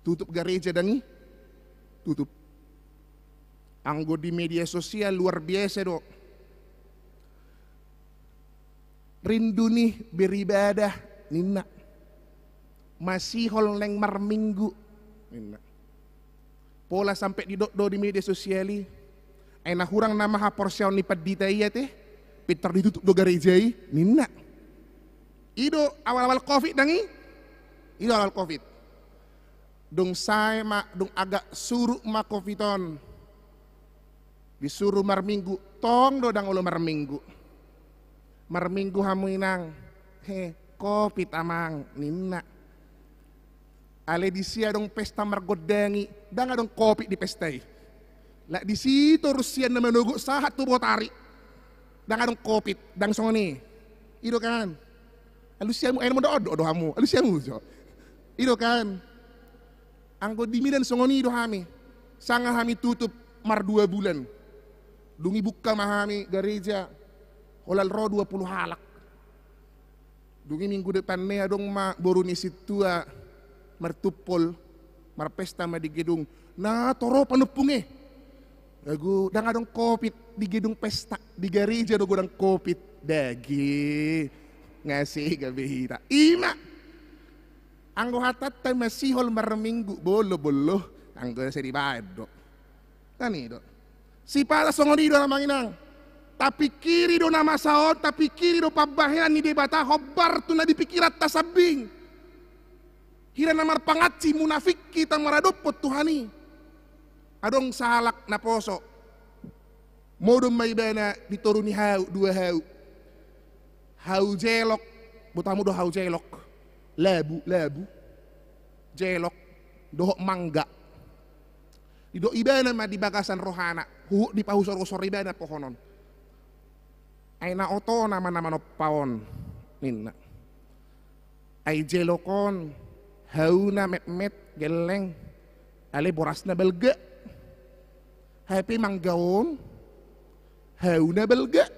Tutup gareja ndang i? Tutup. Anggo di media sosial luar biasa do. Rindu ni beribadah ninna. Masihol naeng marminggu ninna. Pola sampe didok do di media sosial i, ai na hurang nama haporseaon ni pandita i ate, pintor ditutup do gareja i ninna. I do awal-awal covid ndang i? I do awal covid. Dung sae ma, dung agak surut ma covid on, disuru marminggu, tong do ndang olo marminggu. Marminggu hamu inang, he, covid amang ninna. Alai disi adong pesta margondangi, ndang adong covid di pesta i. Lak disi torus sian na manogot sahat tu botari, ndang adong covid, ndang songon i. I do kan? Alusi hamu, ai na mandok do hamu, alusi hamu jo. I do kan? Anggo di Medan songon i do hami. Sanga hami tutup mardua bulan. Dung i buka ma hami gareja, holan ro dua puluh halak. Dung i minggu depan na i adong ma boru ni sintua martumpol, marpesta ma di gedung. Na torop panompung i. Agu, ndang adong covid di gedung pesta, di gareja do godang covid. Dagi. Nga sega be hita. Ima. Anggo hatanta masihol marminggu, bolo, bolo. Anggo sai dibaen do. Kan i do. Sipata songon i do, amang inang. Tapikiri do na masa on, tapikiri do pambahenan ni Debata, hombar tu na di pikiranta sambing. Hira na marpangansi, munafik hita maradophon Tuhan i. Adong sahalak na poso. Modom ma ibana di toru ni hau, dua hau. Hau jelok, boto hamu do hau jelok? Labu, labu. Jelok, dohot mangga. Didok ibana ma di bagasan rohana, huhut dipahusor-usor ibana pohon on. Ai na otona ma na manompa on, ninna. Ai jelok on, hauna metmet, gelleng, alai borasna balga. Hape mangga on, hauna balga,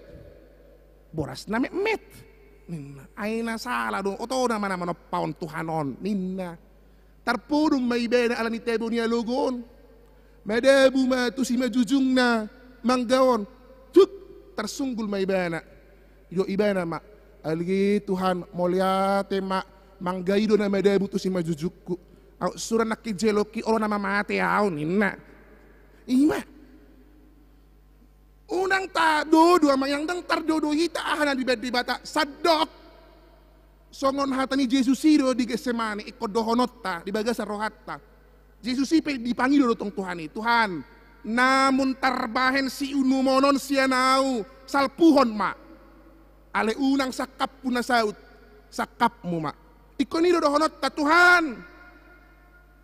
borasna metmet, ninna. Ai na sala do, otona ma na manompa on Tuhan on, ninna. Tarpodom ma ibana ala ni tabo ni alogo on. Madabu ma tu simanjujungna mangga on. Cuk, tarsunggul ma ibana. Didok ibana ma, ale Tuhan, mauliate ma, mangga i do na madabu tu simanjujungku. Aut sura nangkin jelok i, olo nama mate au, ninna. Ima. Unang tadodo, amang inang, ndang tardodo hita aha na dibaen Debata. Sandok. Songon hata ni Jesus i do di Getsemane, ingkon dohononta di bagasan rohanta. Jesus i pe dipangido do tong Tuhan i, Tuhan, namun tarbahen siunuman on sian au, salpuhon ma. Alai unang sangkaphu na saut, sangkapmu ma. Ingkon i do dohononta, Tuhan.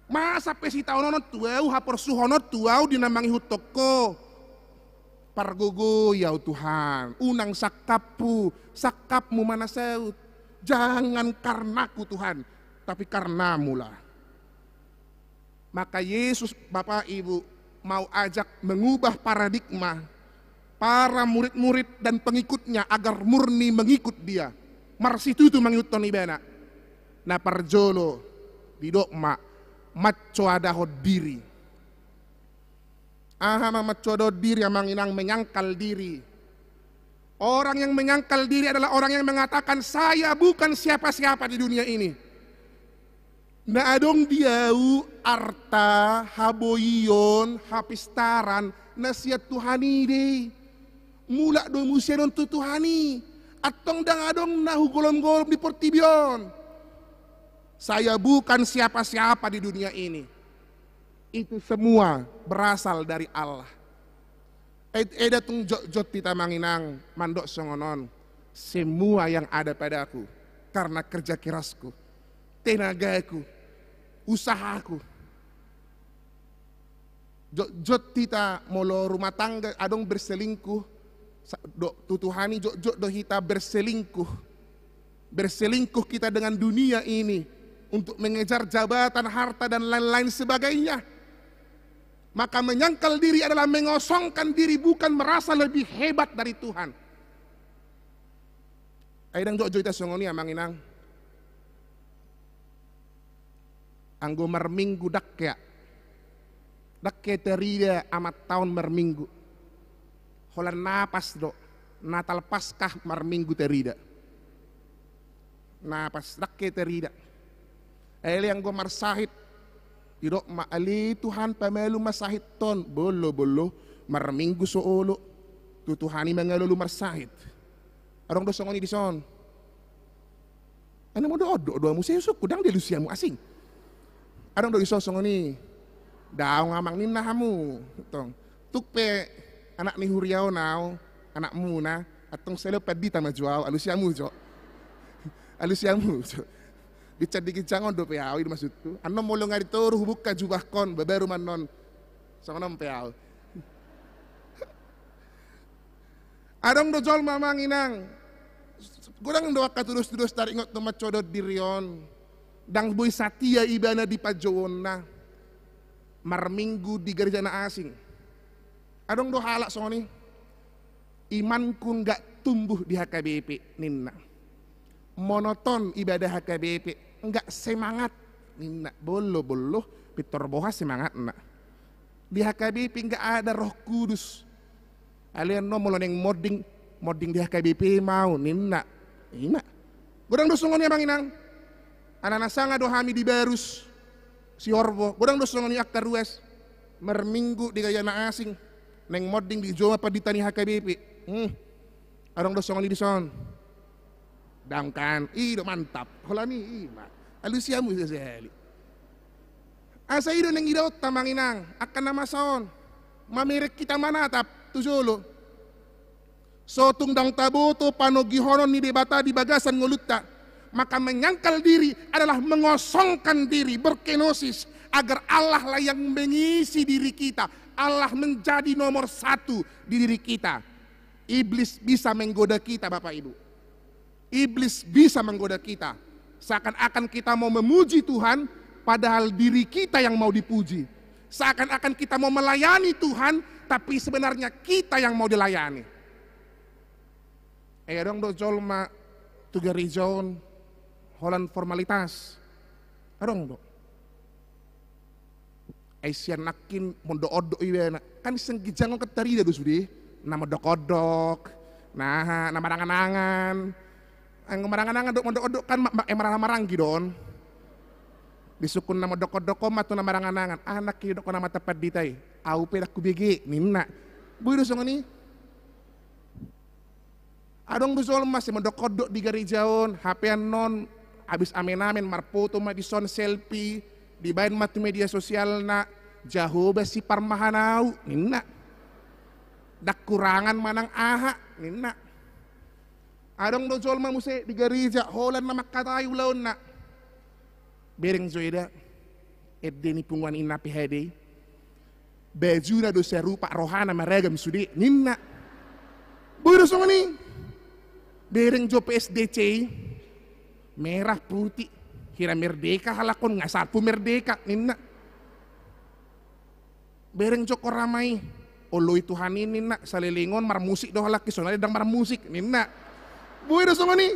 Masa pe sitaonon on tu au, haporsuhon on tu au di na mangihuthon Ho. Pargogoi au Tuhan, unang sangkaphu, sangkapmu ma na saut. Jangan karnaku Tuhan, tapi karnamu lah. Maka Yesus, Bapak Ibu, mau ajak mengubah paradigma para murid-murid dan pengikutnya agar murni mengikut Dia. Marsitutu mangihuthon Ibana. Na parjolo, didok ma, mancoadahon diri. Aha ma mancoadahon diri, amang inang? Menyangkal diri. Orang yang menyangkal diri adalah orang yang mengatakan, "Saya bukan siapa-siapa di dunia ini." Na adong di au arta, haboion, hapistaran, na sian Tuhan i do i. Mulak do muse on tu Tuhan i. Antong ndang adong na hugolom-golom di portibi on. Saya bukan siapa-siapa di dunia ini. Itu semua berasal dari Allah. Ed-, eda tung jotjot hita, amang inang, mandok songon on. Semua yang ada padaku karena kerja kerasku, tenagaku, usahaku. Jotjot hita molo rumah tangga adong berselingkuh, sa-, do, tu Tuhan i jotjot do hita berselingkuh. Berselingkuh kita dengan dunia ini untuk mengejar jabatan, harta, dan lain-lain sebagainya. Maka menyangkal diri adalah mengosongkan diri, bukan merasa lebih hebat dari Tuhan. Ai ndang jotjot hita songon i, amang inang. Anggo marminggu ndang hea. Ndang hea tarida amanta on marminggu. Holan napas do. Natal Paskah marminggu tarida. Napas, ndang hea tarida. Alai anggo marsahit, didok ma, "Ale Tuhan, pamalum ma sahit on." Bolo, bolo, marminggu so olo. Tu Tuhan i mangalului marsahit. Adong do songon i dison? Ai na modok do, do hamu, sai usungkun, ndang dialusi hamu asing. Adong do dison songon i? Daong, amang, ninna hamu. Tong. Tung pe anak ni huria on au, anakmuna, antong sai lehon pandita ma jo au, alusi hamu jo. Alusi hamu jo. Ginjang di ginjang on dope au, i do maksudhu. Annon molo nga di toru hubuka jubahkon, babaru ma annon. Songon on pe au. Adong do jolma, amang inang. Godang do angka tudos-tudos taringot tu mancoadahon diri on. Ndang boi satia ibana di panjouonna. Marminggu di gareja na asing. Adong do halak songon i. "Imanku nggak tumbuh di H K B P," ninna. "Monoton ibadah H K B P, nggak semangat," ninna. Bolo, bolo, pintor boha semangatna. "Di H K B P nggak ada Roh Kudus. Alai annon molo naeng monding, monding di H K B P ma au," ninna. Ima. Godang do songon i, amang inang. Alana sanga do hami di Barus, Siorbo, godang do songon i angka ruas marminggu di gareja na asing, naeng monding di jolo ma pandita ni H K B P. Hmm. Adong do songon i dison? Dang kan? I do, mantap. Holan i, i ma. Alus i hamu sasahali. Asa i do naeng idaonta, amang inang, angka na masa on. Mamereng hita manatap tu jolo. So tung dang taboto panogihonon ni Debata di bagasan ngolunta, maka menyangkal diri adalah mengosongkan diri, berkenosis, agar Allah lah yang mengisi diri kita, Allah menjadi nomor satu di diri kita. Iblis bisa menggoda kita, Bapak Ibu. Iblis bisa menggoda kita. Seakan-akan kita mau memuji Tuhan, padahal diri kita yang mau dipuji. Seakan-akan kita mau melayani Tuhan, tapi sebenarnya kita yang mau dilayani. Eh, adong do jolma tu gareja on holan formalitas. Adong do. Ai sian nangkin mondok-ondok ibana. Kan sian ginjang on kan tarida do sude. Na mondok-ondok. Na, na marangan-angan. Anggo marangan-angan dohot mondok-ondok kan ma-, ma-, eh, maranggi do on. Disungkun na mondok-ondok on ma tu na marangan-angan. Ah, nangkin didok na mata pandita i. Au pe dang hubege, ninna. Boi do songon i. Adong do jolma sai mondok-ondok di gareja on, H P-an non, abis amen-amen marfoto ma dison, selfie, dibaen ma tu media sosialna, Jahowa siparmahan au, ninna. Dang kurangan manang aha, ninna. Adong do jolma muse di gareja, holan na mangkatai ulaonna. Bereng jo eda, ende ni punguan inna P H D i. Bajuna do sarupa, rohana maragam sude, ninna. Boi do songon i. Bereng jo P S D C i. Merah putih. Hira merdeka halak on, nga salpu merdeka, ninna. Bereng jo korama i. Oloi Tuhan i, ninna, saleleng on marmusik do halak i, sonari dang marmusik, ninna. Boi do songon i.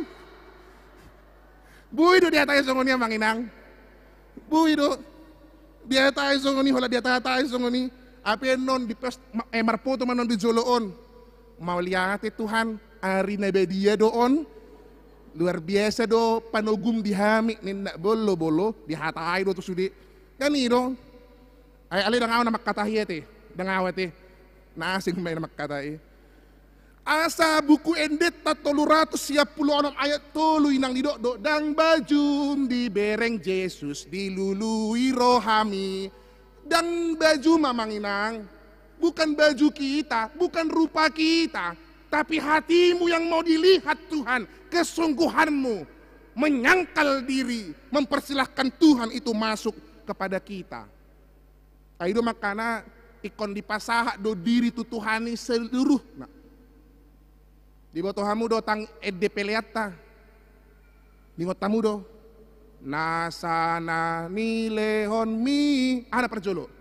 Boi do dihatai songon i, amang inang. Boi do. Dihatai songon i, holan dihatai songon i. Hape non di pos-, ma-, eh, marfoto ma non di jolo on. Mauliate Tuhan, ari na badia do on. Luar biasa do panogum di hami, ninna. Bolo, bolo, dihatai do tu sude. Kan i do. Ai ale dang au na mangkatai ate, dang au ate. Na asing ma i na mangkatai. Asa Buku Endenta tolu ratus sia pulu onom ayat tolu i nang didok do, dang bajum dibereng Jesus dilului rohami. Dang bajum, amang inang. Bukan baju kita, bukan rupa kita, tapi hatimu yang mau dilihat Tuhan, kesungguhanmu menyangkal diri, mempersilahkan Tuhan itu masuk kepada kita. Ai do makana ingkon dipasahat do diri tu Tuhan i seluruhna. Diboto hamu do tang ende peleanta. Diingot hamu do. Nasa na nilehonmi. Aha na parjolo?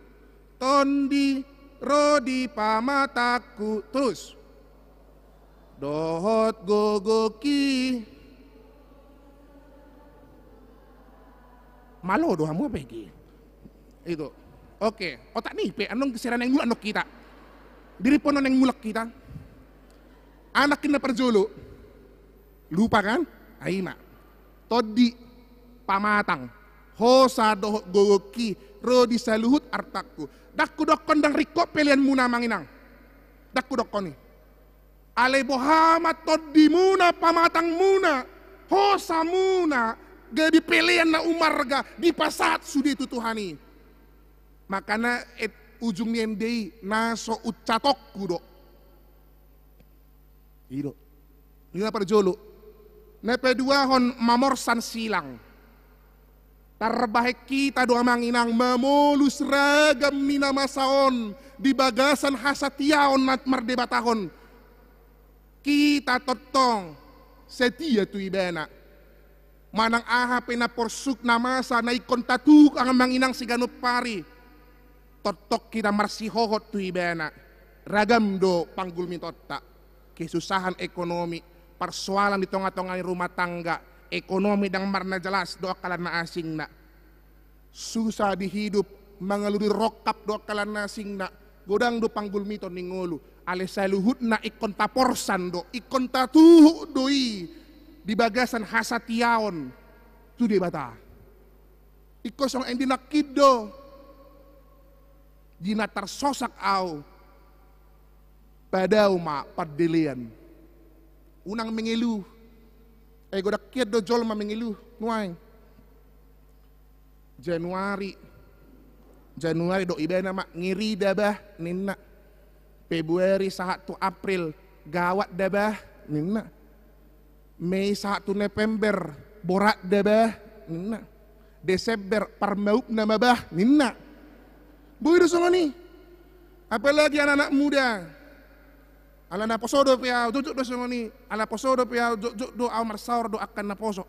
Tondi ro di pamatangku. Terus. Dohot gogongki. Malo do hamu apa iki? Itu. Oke, otak ni pe, annon geseran naeng mulak annon hita. Diri pe annon naeng mulak hita. Aha nangkin na parjolo. Lupa kan? Ai ma. Tondi, pamatang. Hosa dohot gogongki, ro di saluhut artangku. Dang hudokkon dang ringkot peleanmuna, amang inang. Dang hudokkon i. Alai boha ma tondimuna, pamatangmuna, hosamuna, gabe pelean na umarga, dipasahat sude tu Tuhan i. Makana et ujung ni ende i, na so uncatongku do. I do. I na parjolo. Na paduahon, mamorsan silang. Tarbahen hita do, amang inang, mamolus ragam ni na masa on di bagasan hasatiaon na mardebatahon. Hita tongtong setia tu Ibana. Manang aha pe na porsuk na masa na ingkon tatuhuk, amang inang, siganup ari, tongtong hita marsihohot tu Ibana. Ragam do panggulmitonta. Kesusahan ekonomi, parsoalan di tonga-tonga ni rumah tangga, ekonomi dang marna jelas dohot angka na asingna. Susah di hidup, mangalului rongkap dohot angka na asingna, godang do panggulmiton ni ngolu. Alai saluhutna ingkon taporsan do, ingkon tatuhuk do i. di bagasan hasatiaon tu Debata. Ingkon songon i nangkin do, di na tarsosak ahu, padao ma pandelean. Unang mengeluh. Eh, godang hian do jolma mengeluh nuaeng. Januari. Januari didok ibana ma, ngeri da bah, ninna. Februari sahat tu April, gawat da bah, ninna. Mei sahat tu November, borat da bah, ninna. Desember, parmaupna ma bah, ninna. Boi do songon i. Apalagi anak-anak muda. Ala naposo dope ahu, jotjot do songon i. Ala poso dope ahu, jotjot do ahu marsaor do angka naposo.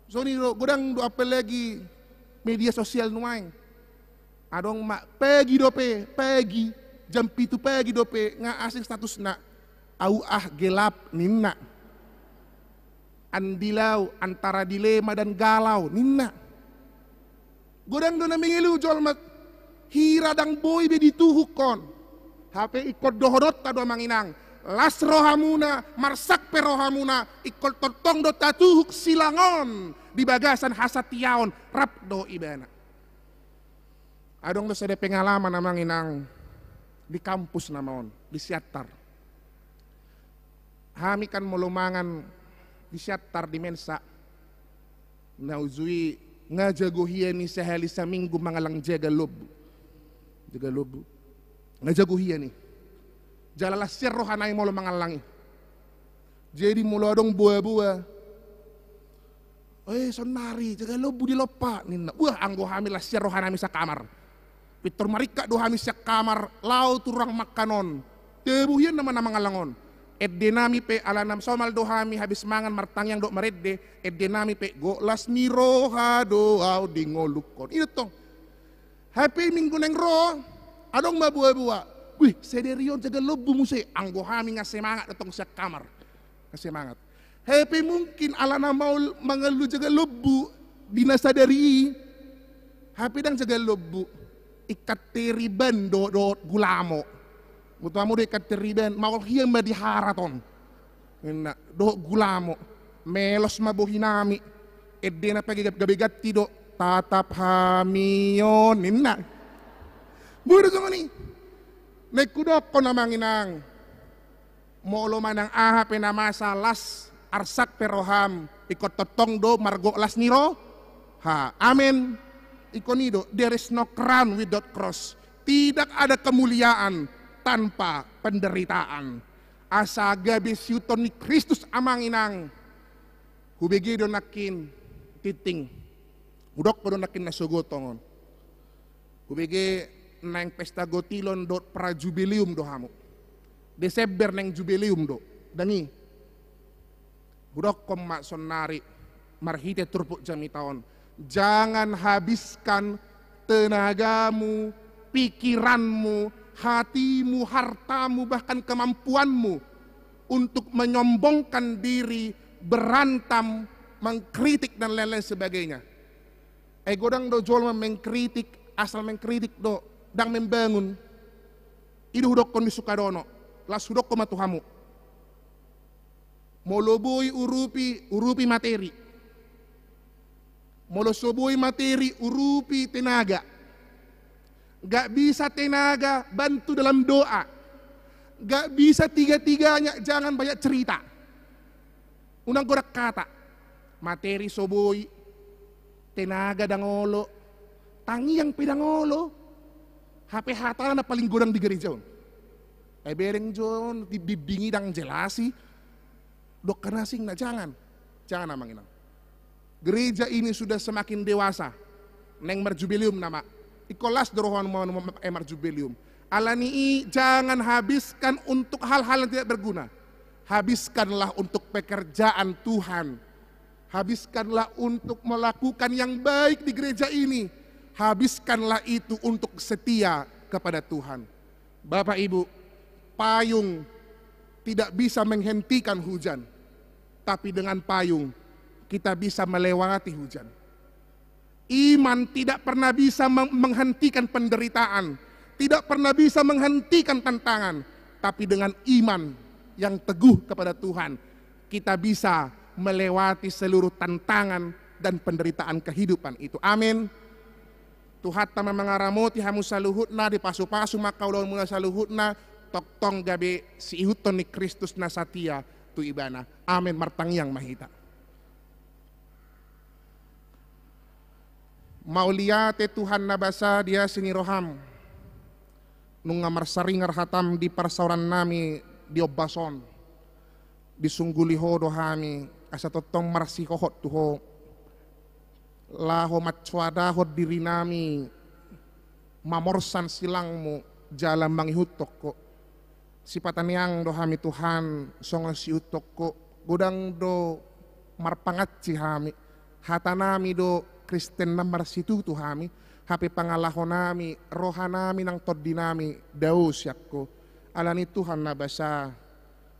Songon i do, godang do apalagi media sosial nuaeng. Adong ma pagi dope, pagi, jam pitu pagi dope, nga asing statusna. Au ah gelap, ninna. Andilau antara dilema dan galau, ninna. Godang do na mengeluh jolma, hira ndang boi be dituhuk on. Hape ingkon dohononta do amang inang, las rohamuna, marsak pe rohamuna, ingkon tongtong do tatuhuk silang on di bagasan hasatiaon, rap dohot ibana. Adong do sada pengalaman amang inang di kampus nama on, di Siantar. Hami kan molo mangan di Siantar di Mensa. Na uju i nga jago hian i sahali saminggu mangallang jaga lombu. Jaga lombu. Nga jago hian i. Jala las hian rohanami molo mangallang i. Jadi molo adong boa-boa. Eh, sonari, jaga lombu dilompa, ninna. Wah, anggo hami las hian rohanami sakamar. Pintor maringkat do hami sian kamar, laho tu ruang mangan on. Tabo hian nama na mangallang on. Endenami pe alana somal do hami habis mangan martangiang dohot marende, endenami pe gok las ni roha do au di ngolungkon. I do tong. Hape minggu naeng ro, adong ma boa-boa. Wih, sadari on jaga lombu muse, anggo hami nga semangat do tong sian kamar. Nga semangat. Hape mungkin alana maol mangallang jaga lombu di na sadari i. Hape ndang jaga lombu. Ikan teri ban do, dohot gulamo. Boto hamu do ikan teri ban, maol hian ma di harat on. Ninna, dohot gulamo. Melos ma bohinami. Endena pe gabe ganti do. Tatap hami on, ninna. Boi do songon i. Naeng hudokkon amang inang. Molo manang aha pe na masa, las, arsak pe roham, ingkon tongtong do margok las ni roha. Amen. Ingkon i do, there is no crown without cross. Tidak ada kemuliaan tanpa penderitaan. Asa gabe siuton ni Kristus amang inang. Hubege do nangkin tinting. Hudokkon do nangkin na so gotong on. Hubege naeng pesta gotilon dohot prajubileum do hamu. Desember naeng jubileum do. Ndang i. Hudokkon ma sonari marhite turpuk jamita on. Jangan habiskan tenagamu, pikiranmu, hatimu, hartamu, bahkan kemampuanmu untuk menyombongkan diri, berantem, mengkritik dan lain-lain sebagainya. Eh, godang do jolma mengkritik, asal mengkritik do, ndang membangun. I do hudokkon di Sukadono, las hudokkon ma tu hamu. Molo boi urupi, urupi materi. Molo so boi materi, urupi tenaga. Gak bisa tenaga, bantu dalam doa. Gak bisa tiga-tiganya, jangan banyak cerita. Unang godang hata. Materi so boi, tenaga ndang olo, tangiang pe ndang olo. Hape hatana paling godang di gereja on. Eh, bereng jo on, di, di, didingi ndang jelas i. Dokter asing na, jangan. Jangan amang inang. Gereja ini sudah semakin dewasa. Naeng marjubileum nama. Ingkon las do rohamu, eh, marjubileum. Alani i, jangan habiskan untuk hal-hal yang tidak berguna. Habiskanlah untuk pekerjaan Tuhan. Habiskanlah untuk melakukan yang baik di gereja ini. Habiskanlah itu untuk setia kepada Tuhan. Bapak Ibu, payung tidak bisa menghentikan hujan, tapi dengan payung kita bisa melewati hujan. Iman tidak pernah bisa meng-, menghentikan penderitaan, tidak pernah bisa menghentikan tantangan, tapi dengan iman yang teguh kepada Tuhan, kita bisa melewati seluruh tantangan dan penderitaan kehidupan itu. Amin. Tuhanta ma mangaramoti hamu saluhutna, dipasupasu ma angka ulaonmuna saluhutna, tongtong gabe siihuthon ni Kristus na satia tu ibana. Amin. Martangiang ma hita. Mauliate Tuhan na basa di asi ni roham, nunga marsaringar hatam di parsaorannami di ombas on. Disungguli ho do hami, asa tongtong marsihohot tu ho, laho mansoadahon dirinami mamorsan silangmu jala mangihuthon ho. Sipatangiang do hami Tuhan, songon siihuthon ho, godang do marpangansi hami, hatanami do Kristen na marsitutu hami, hape pangalahonami, rohanami nang tondinami dao sian ho. Alani Tuhan na basa,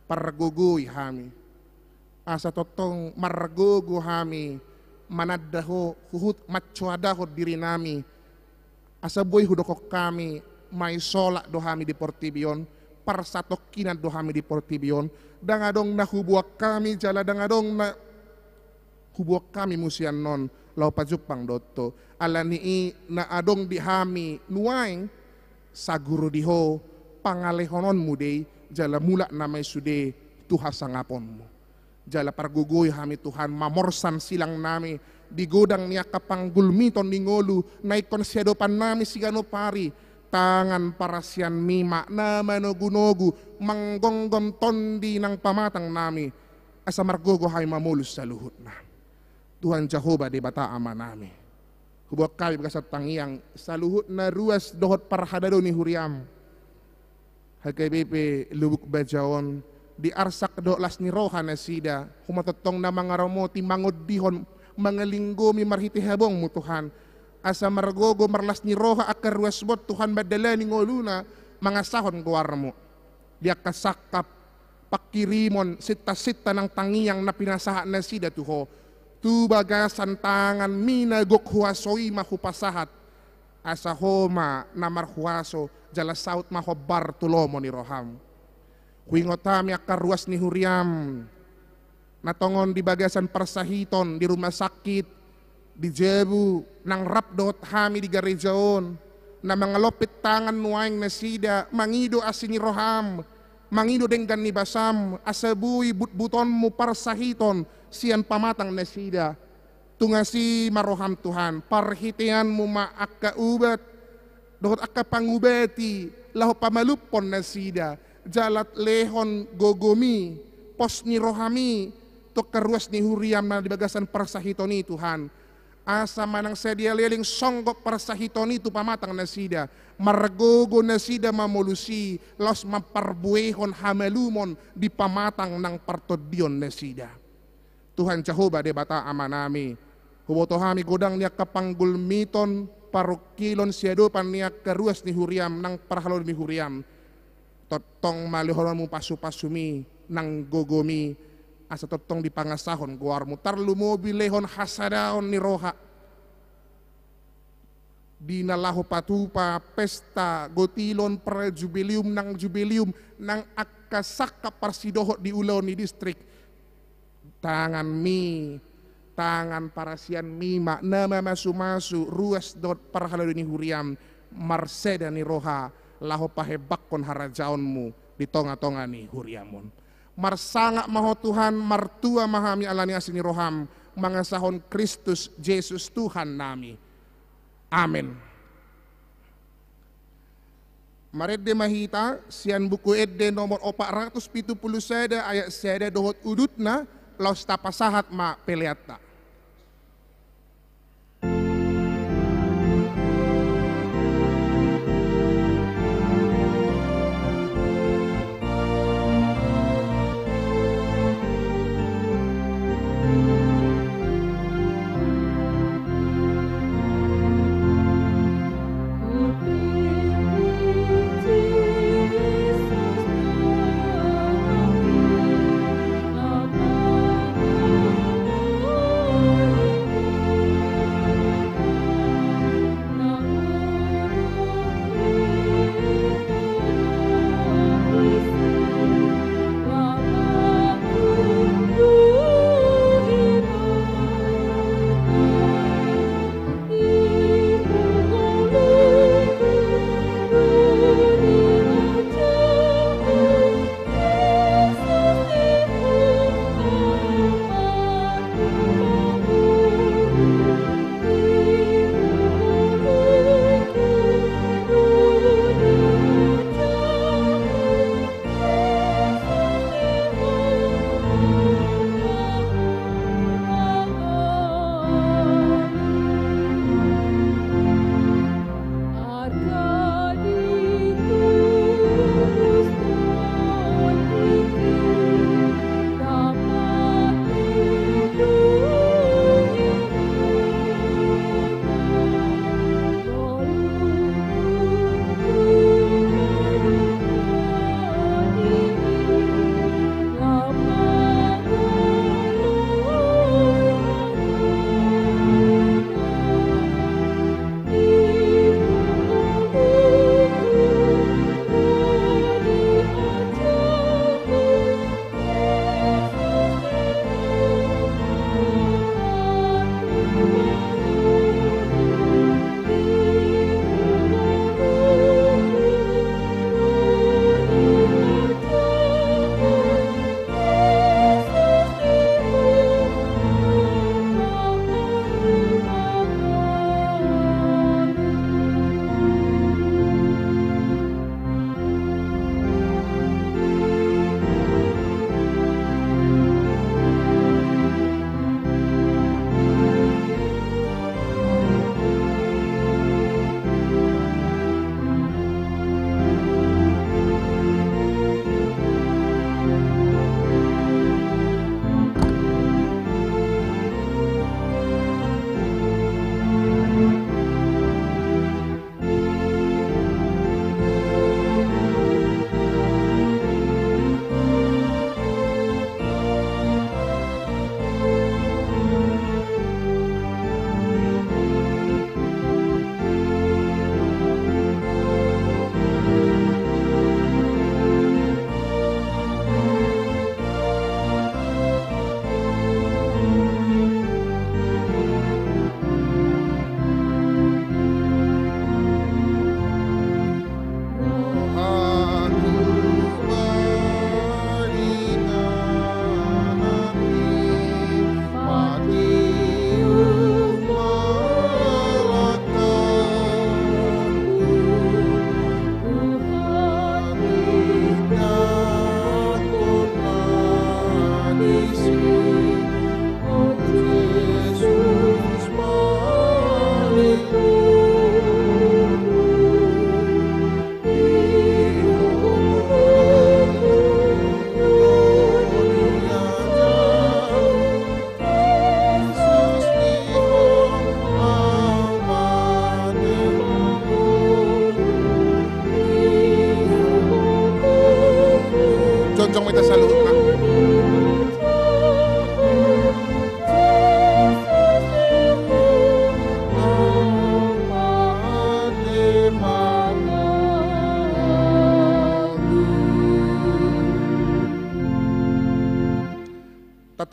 pargogoi hami. Asa tongtong margogo hami mananda ho, huhut mansoadahon dirinami. Asa boi hudokhon hami, maisolak do hami di portibi on, parsatongkinan do hami di portibi on, ndang adong na huboan hami, jala ndang adong na huboan hami muse annon, laho pajumpang dohot ho. Alani i na adong di hami nuaeng, saguru di ho, pangalehononmu do i, jala mulak nama i sude tu hasangaponmu. Jala pargogoi hami Tuhan, mamorsan silangnami, di godang ni angka panggulmiton ni ngolu, na ingkon siadopannami siganup ari, tangan parasianmi ma na manogunogu, manggonggom tondi nang pamatangnami, asa margogo hami mamolus saluhutna. Tuhan Jahowa Debata Amanami. Huboan hami bagasan tangiang, saluhutna ruas dohot parhalado ni huriam. H K B P Lubuk Baja on, diarsak dohot las ni roha nasida, homa tongtong na mangaramoti, mangondihon, mangalinggomi marhite habongmu Tuhan. Asa margogo marlas ni roha angka ruasmon Tuhan mandalani ngoluna, mangasahon goarmu. Di angka sangkap, pangkirimon, sintasinta nang tangiang na pinasahat nasida tu ho. Tu bagasan tanganmi na gok huaso i ma hupasahat. Asa ho ma na marhuaso, jala saut ma hombar tu lomo ni roham. Huingot hami angka ruas ni huriam, na tongon di bagasan parsahiton di rumah sakit, di jabu, nang rap dohot hami di gareja on, na mangalompit tangan nuaeng nasida, mangido asi ni roham, mangido denggan ni basam, asa boi butbutonmu parsahiton sian pamatang nasida. Tunggasi ma roham Tuhan, parhiteanmu ma angka ubat, dohot angka pangubati, laho pamalumhon nasida, jala lehon gogomi, pos ni rohami, tu angka ruas ni huriam na di bagasan parsahiton i Tuhan. Asa manang sadia leleng songgop parsahiton i tu pamatang nasida, margogo nasida mamolus i, laos mamparbuehon hamalumon di pamatang nang partondion nasida. Tuhan Jahowa Debata Amanami, huboto hami godang ni angka panggulmiton, parungkilon siadopan ni angka ruas ni huriam nang parhalado ni huriam. Tongtong ma lehononmu pasupasumi nang gogomi, asa tongtong dipangasahon goarmu, tarlumobi lehon hasadaon ni roha. Di na laho patupa pesta, gotilon, prajubilium, nang jubilium, nang angka sangkap parsidohot di ulaon ni distrik. Tanganmi, tangan parasianmi ma na mamasumasu ruas dohot parhalado ni huriam, marseda ni roha, laho pahembangkon harajaonmu di tongatonga ni huriam on. Marsangap ma ho Tuhan, martua ma hami ala ni asi ni roham, mangasahon Kristus Jesus Tuhannami. Amen. Marende ma hita sian Buku Ende nomor opat ratus pitu pulu sada, ayat sada dohot udutna, laos tapasahat ma peleanta.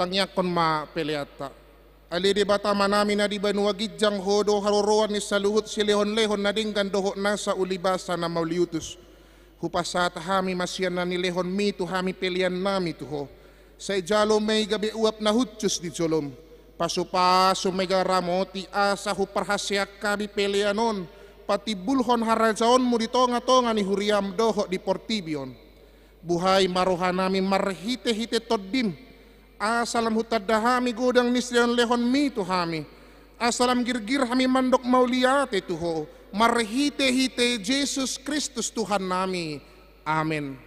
Tangiangkon ma peleanta. Ale Debata Amanami na di banua ginjang, Ho do haroroan ni saluhut silehonlehon na denggan dohot nasa ulibasa na mauliutus. Hupasahat hami ma sian na nilehonMi tu hami peleannami tu Ho. Sai jalo ma i gabe uap na hushus di joloM. Pasupasu ma i jala ramoti asa huparhaseang hami pelean on patimbulhon harajaonMu di tongatonga ni huriaM dohot di portibi on. Buhai ma rohanami marhitehite TondiM, asa lam hutanda hami godang ni silehonlehonMi tu hami, asa lam girgir hami mandok mauliate tu Ho, marhitehite Jesus Kristus Tuhannami. Amen.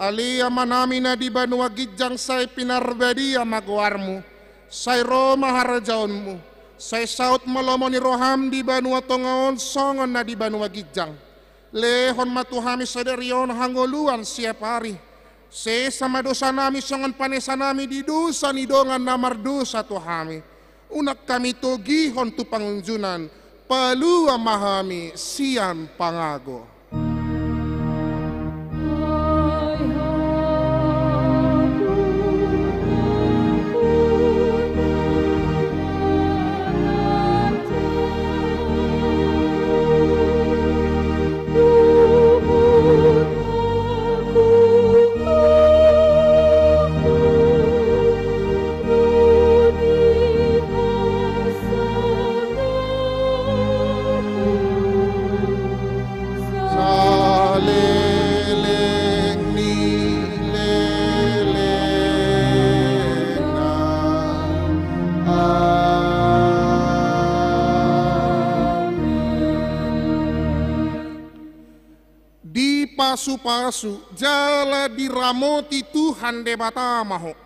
Ale Amanami na di banua ginjang, sai pinarbadia ma goarMu, sai ro ma harajaonMu, sai saut ma lomo ni rohaM di banua tonga on songon na di banua ginjang. Lehon ma tu hami sadari on hangoluan siapari. Sesa ma dosanami songon panesanami di dosa ni dongan na mardosa tu hami. Unang hami togihon tu pangunjunan, palua ma hami sian pangago. Saleleng ni lelengna. Amen. Dipasupasu jala diramoti Tuhan Debata ma ho.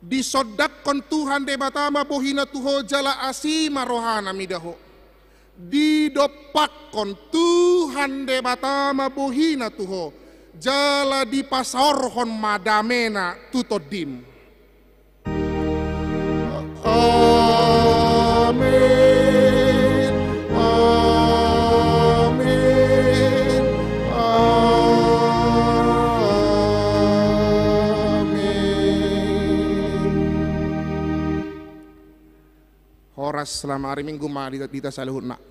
Disondangkon Tuhan Debata ma bohiNa tu ho jala asi ma rohaNa mida ho. Didompakkon Tuhan Debata ma bohiNa tu ho, jala dipasaorhon ma dameNa tu tondim. Amen. Amen. Amen. Horas, selamat hari Minggu ma di, di hita saluhutna.